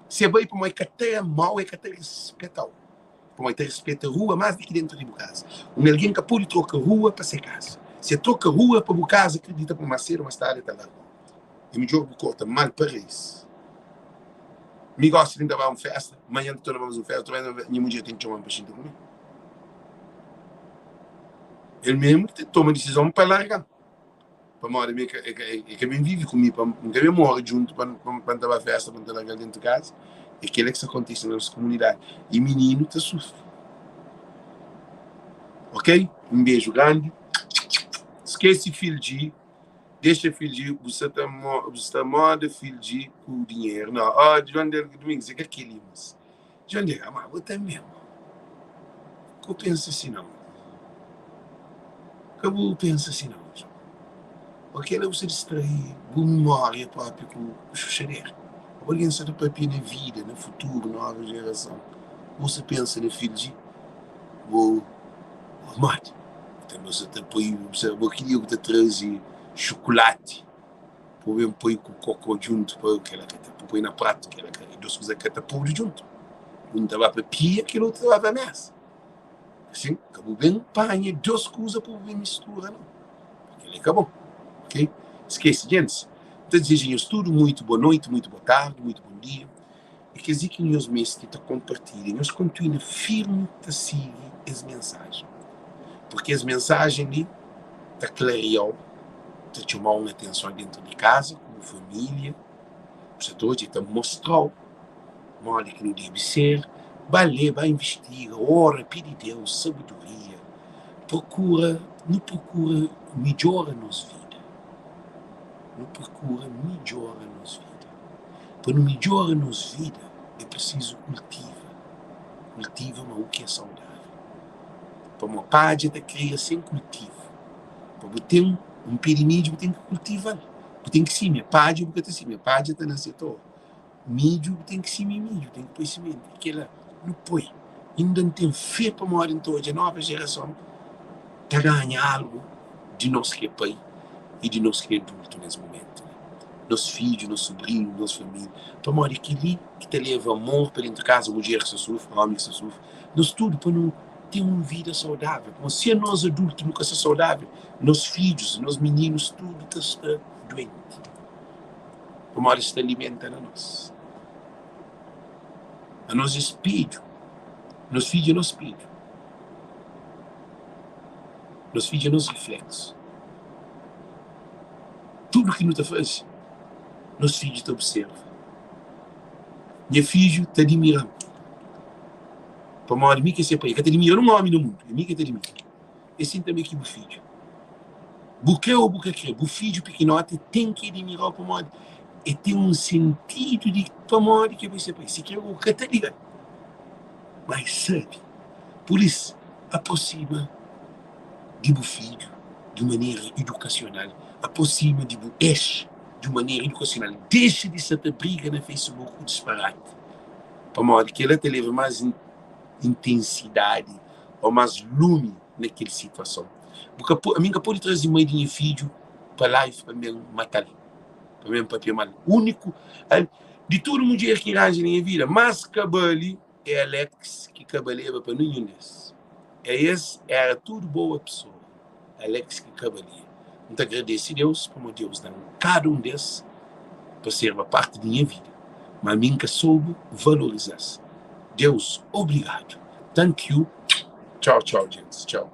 Si e bai pamodi e ka ta amau, e ka ta rispetau. Pamodi e ta rispeta rua más di ki dentu di bu kaza. Un algen ka pode troka rua pa se kaza. Si e troka rua pa bu kaza, kridita pa más sedu más tardi e ta largau. É midjor bu korta mal pa rais. Mi gosi di N ta ba un festa, manhan N ta torna ba más un festa, otu bes nha mudjer ten ki txoma-m pa xinta ku mi. El mesmu ki ta toma disizon pa larga-m. Pamodi mi e ka, e ka, e ka ben vive ku mi pa N ka ben mora djuntu pa pa N ta ba festa pa N ta larga-l dentu kaza. É kela ki sta kontise na nos komunidadi i mininu ta sufri. Ok? Un beju grandi. Skese fildji, dexa fildji, bu sta ta bu sta moda fildji ku dinheru. Nau, oh João Del Domingos, é ka keli mas. João Del, ama bo tanbe, bo ka pensa si nau. Ka bu pensa si nau, João. Bo kela bu sta distrai bu mimória propi ku xuxadera. Abo algen sta ta papia na vida, na futuru, nova jerason. Bu sta pensa na fidji bo modi. Tanbe bu sta ta poi, bo ki dia bu ta traze xukulati pa ben poi ku koko djuntu pa kela ka ta poi na pratu kela ka é dos kuza ka ta podu djuntu. Un ta ba pa pia, kel otu ta ba pa mesa. Asin, ka bu ben panha dos kuza pa bu ben mistura nau. Kel-li é ka bon, ok? Skese, gentis, N ta dizeja nhos tudu muitu boa noiti, muitu boa tardi, muitu bon dia. É kes-li ki nhos meste ta konpartilha. Nhos kontinua firmi ta sigi es mensajen, purki es mensajen li ta klaria-u, ta txoma-u un atenson dentu di kaza, ku bu família, bu sa ta odja, ta mostra-u modi ki nu debe ser. Ba lé, ba invistiga, ora, pidi Deus sabedoria, prokura, nu prokura midjora nos vida, nu prokura midjora nos vida. Pa nu midjora nos vida é prisizu kultiva, kultiva ma u ki é saudável. Pamodi padja ta kria sen kultivu. Pa bu ten un pé di midju bu ten ki kultiva-l, bu ten ki simia. Padja bu ka ta simia, padja ta nase atoa. Midju bu ten ki simia midju, bu ten ki poi simenti. Kela nu poi. Inda N ten fe pamodi N ta odja nova jerason ta ganha algu di nos ki é pai i di nos ki é adultu nes mumentu li. Nos fidju, nos subrinhu, nos familia. Pamodi kel-li ki ta leva amor pa dentu kaza, mudjer ki sta sufri, omi ki sta sufri, nos tudu pa nu ten un vida saudavel. Pamodi si anos adultu nu ka sta saudavel, nos fidjus, nos mininus tudu ta sta duenti. Pamodi es ta alimenta na nos. Anos é spedju. Nos fidju é nos spedju. Nos fidju é nos rifleksu. Tudu ki nu ta faze, nos fidju ta observa. Nha fidju ta dimira-m pamodi mi ki é se pai. El ka ta dimira nun ómi na mundu, é mi ki el ta dimira. É sin tanbe ki bu fidju. Bu kre ô bu ka kre, bu fidju pikinoti ten ki adimira-u pamodi el ten un sentidu di pamodi ki bo é se pai. Sikre bu ka ta liga-l, má el sabe. Pur isu, aprosima di bu fidju di un manera idukasional, aprosima di bu ex di un manera idukasional. Dexa di sta ta briga na Facebook ku disparati, pamodi kel-la ta leba más intensidadi ô más lumi na kel situason. Bu ka po, ami N ka pode traze mai di nha fidju pa live pa N ben mata-l, pa N ben papia mal. Úniku, di tudu mudjer ki N ranja na nha vida, más ka bali é Alex ki ka baleba pa ninhun des. É es éra tudu boa pesoa, Alex ki ka balia. N ta agradese Deus pamodi Deus da-m kada un des pa serba parti di nha vida, má ami N ka soube valoriza-s. Deus, obrigadu. Thank you. Tchau, tchau, gentis. Tchau.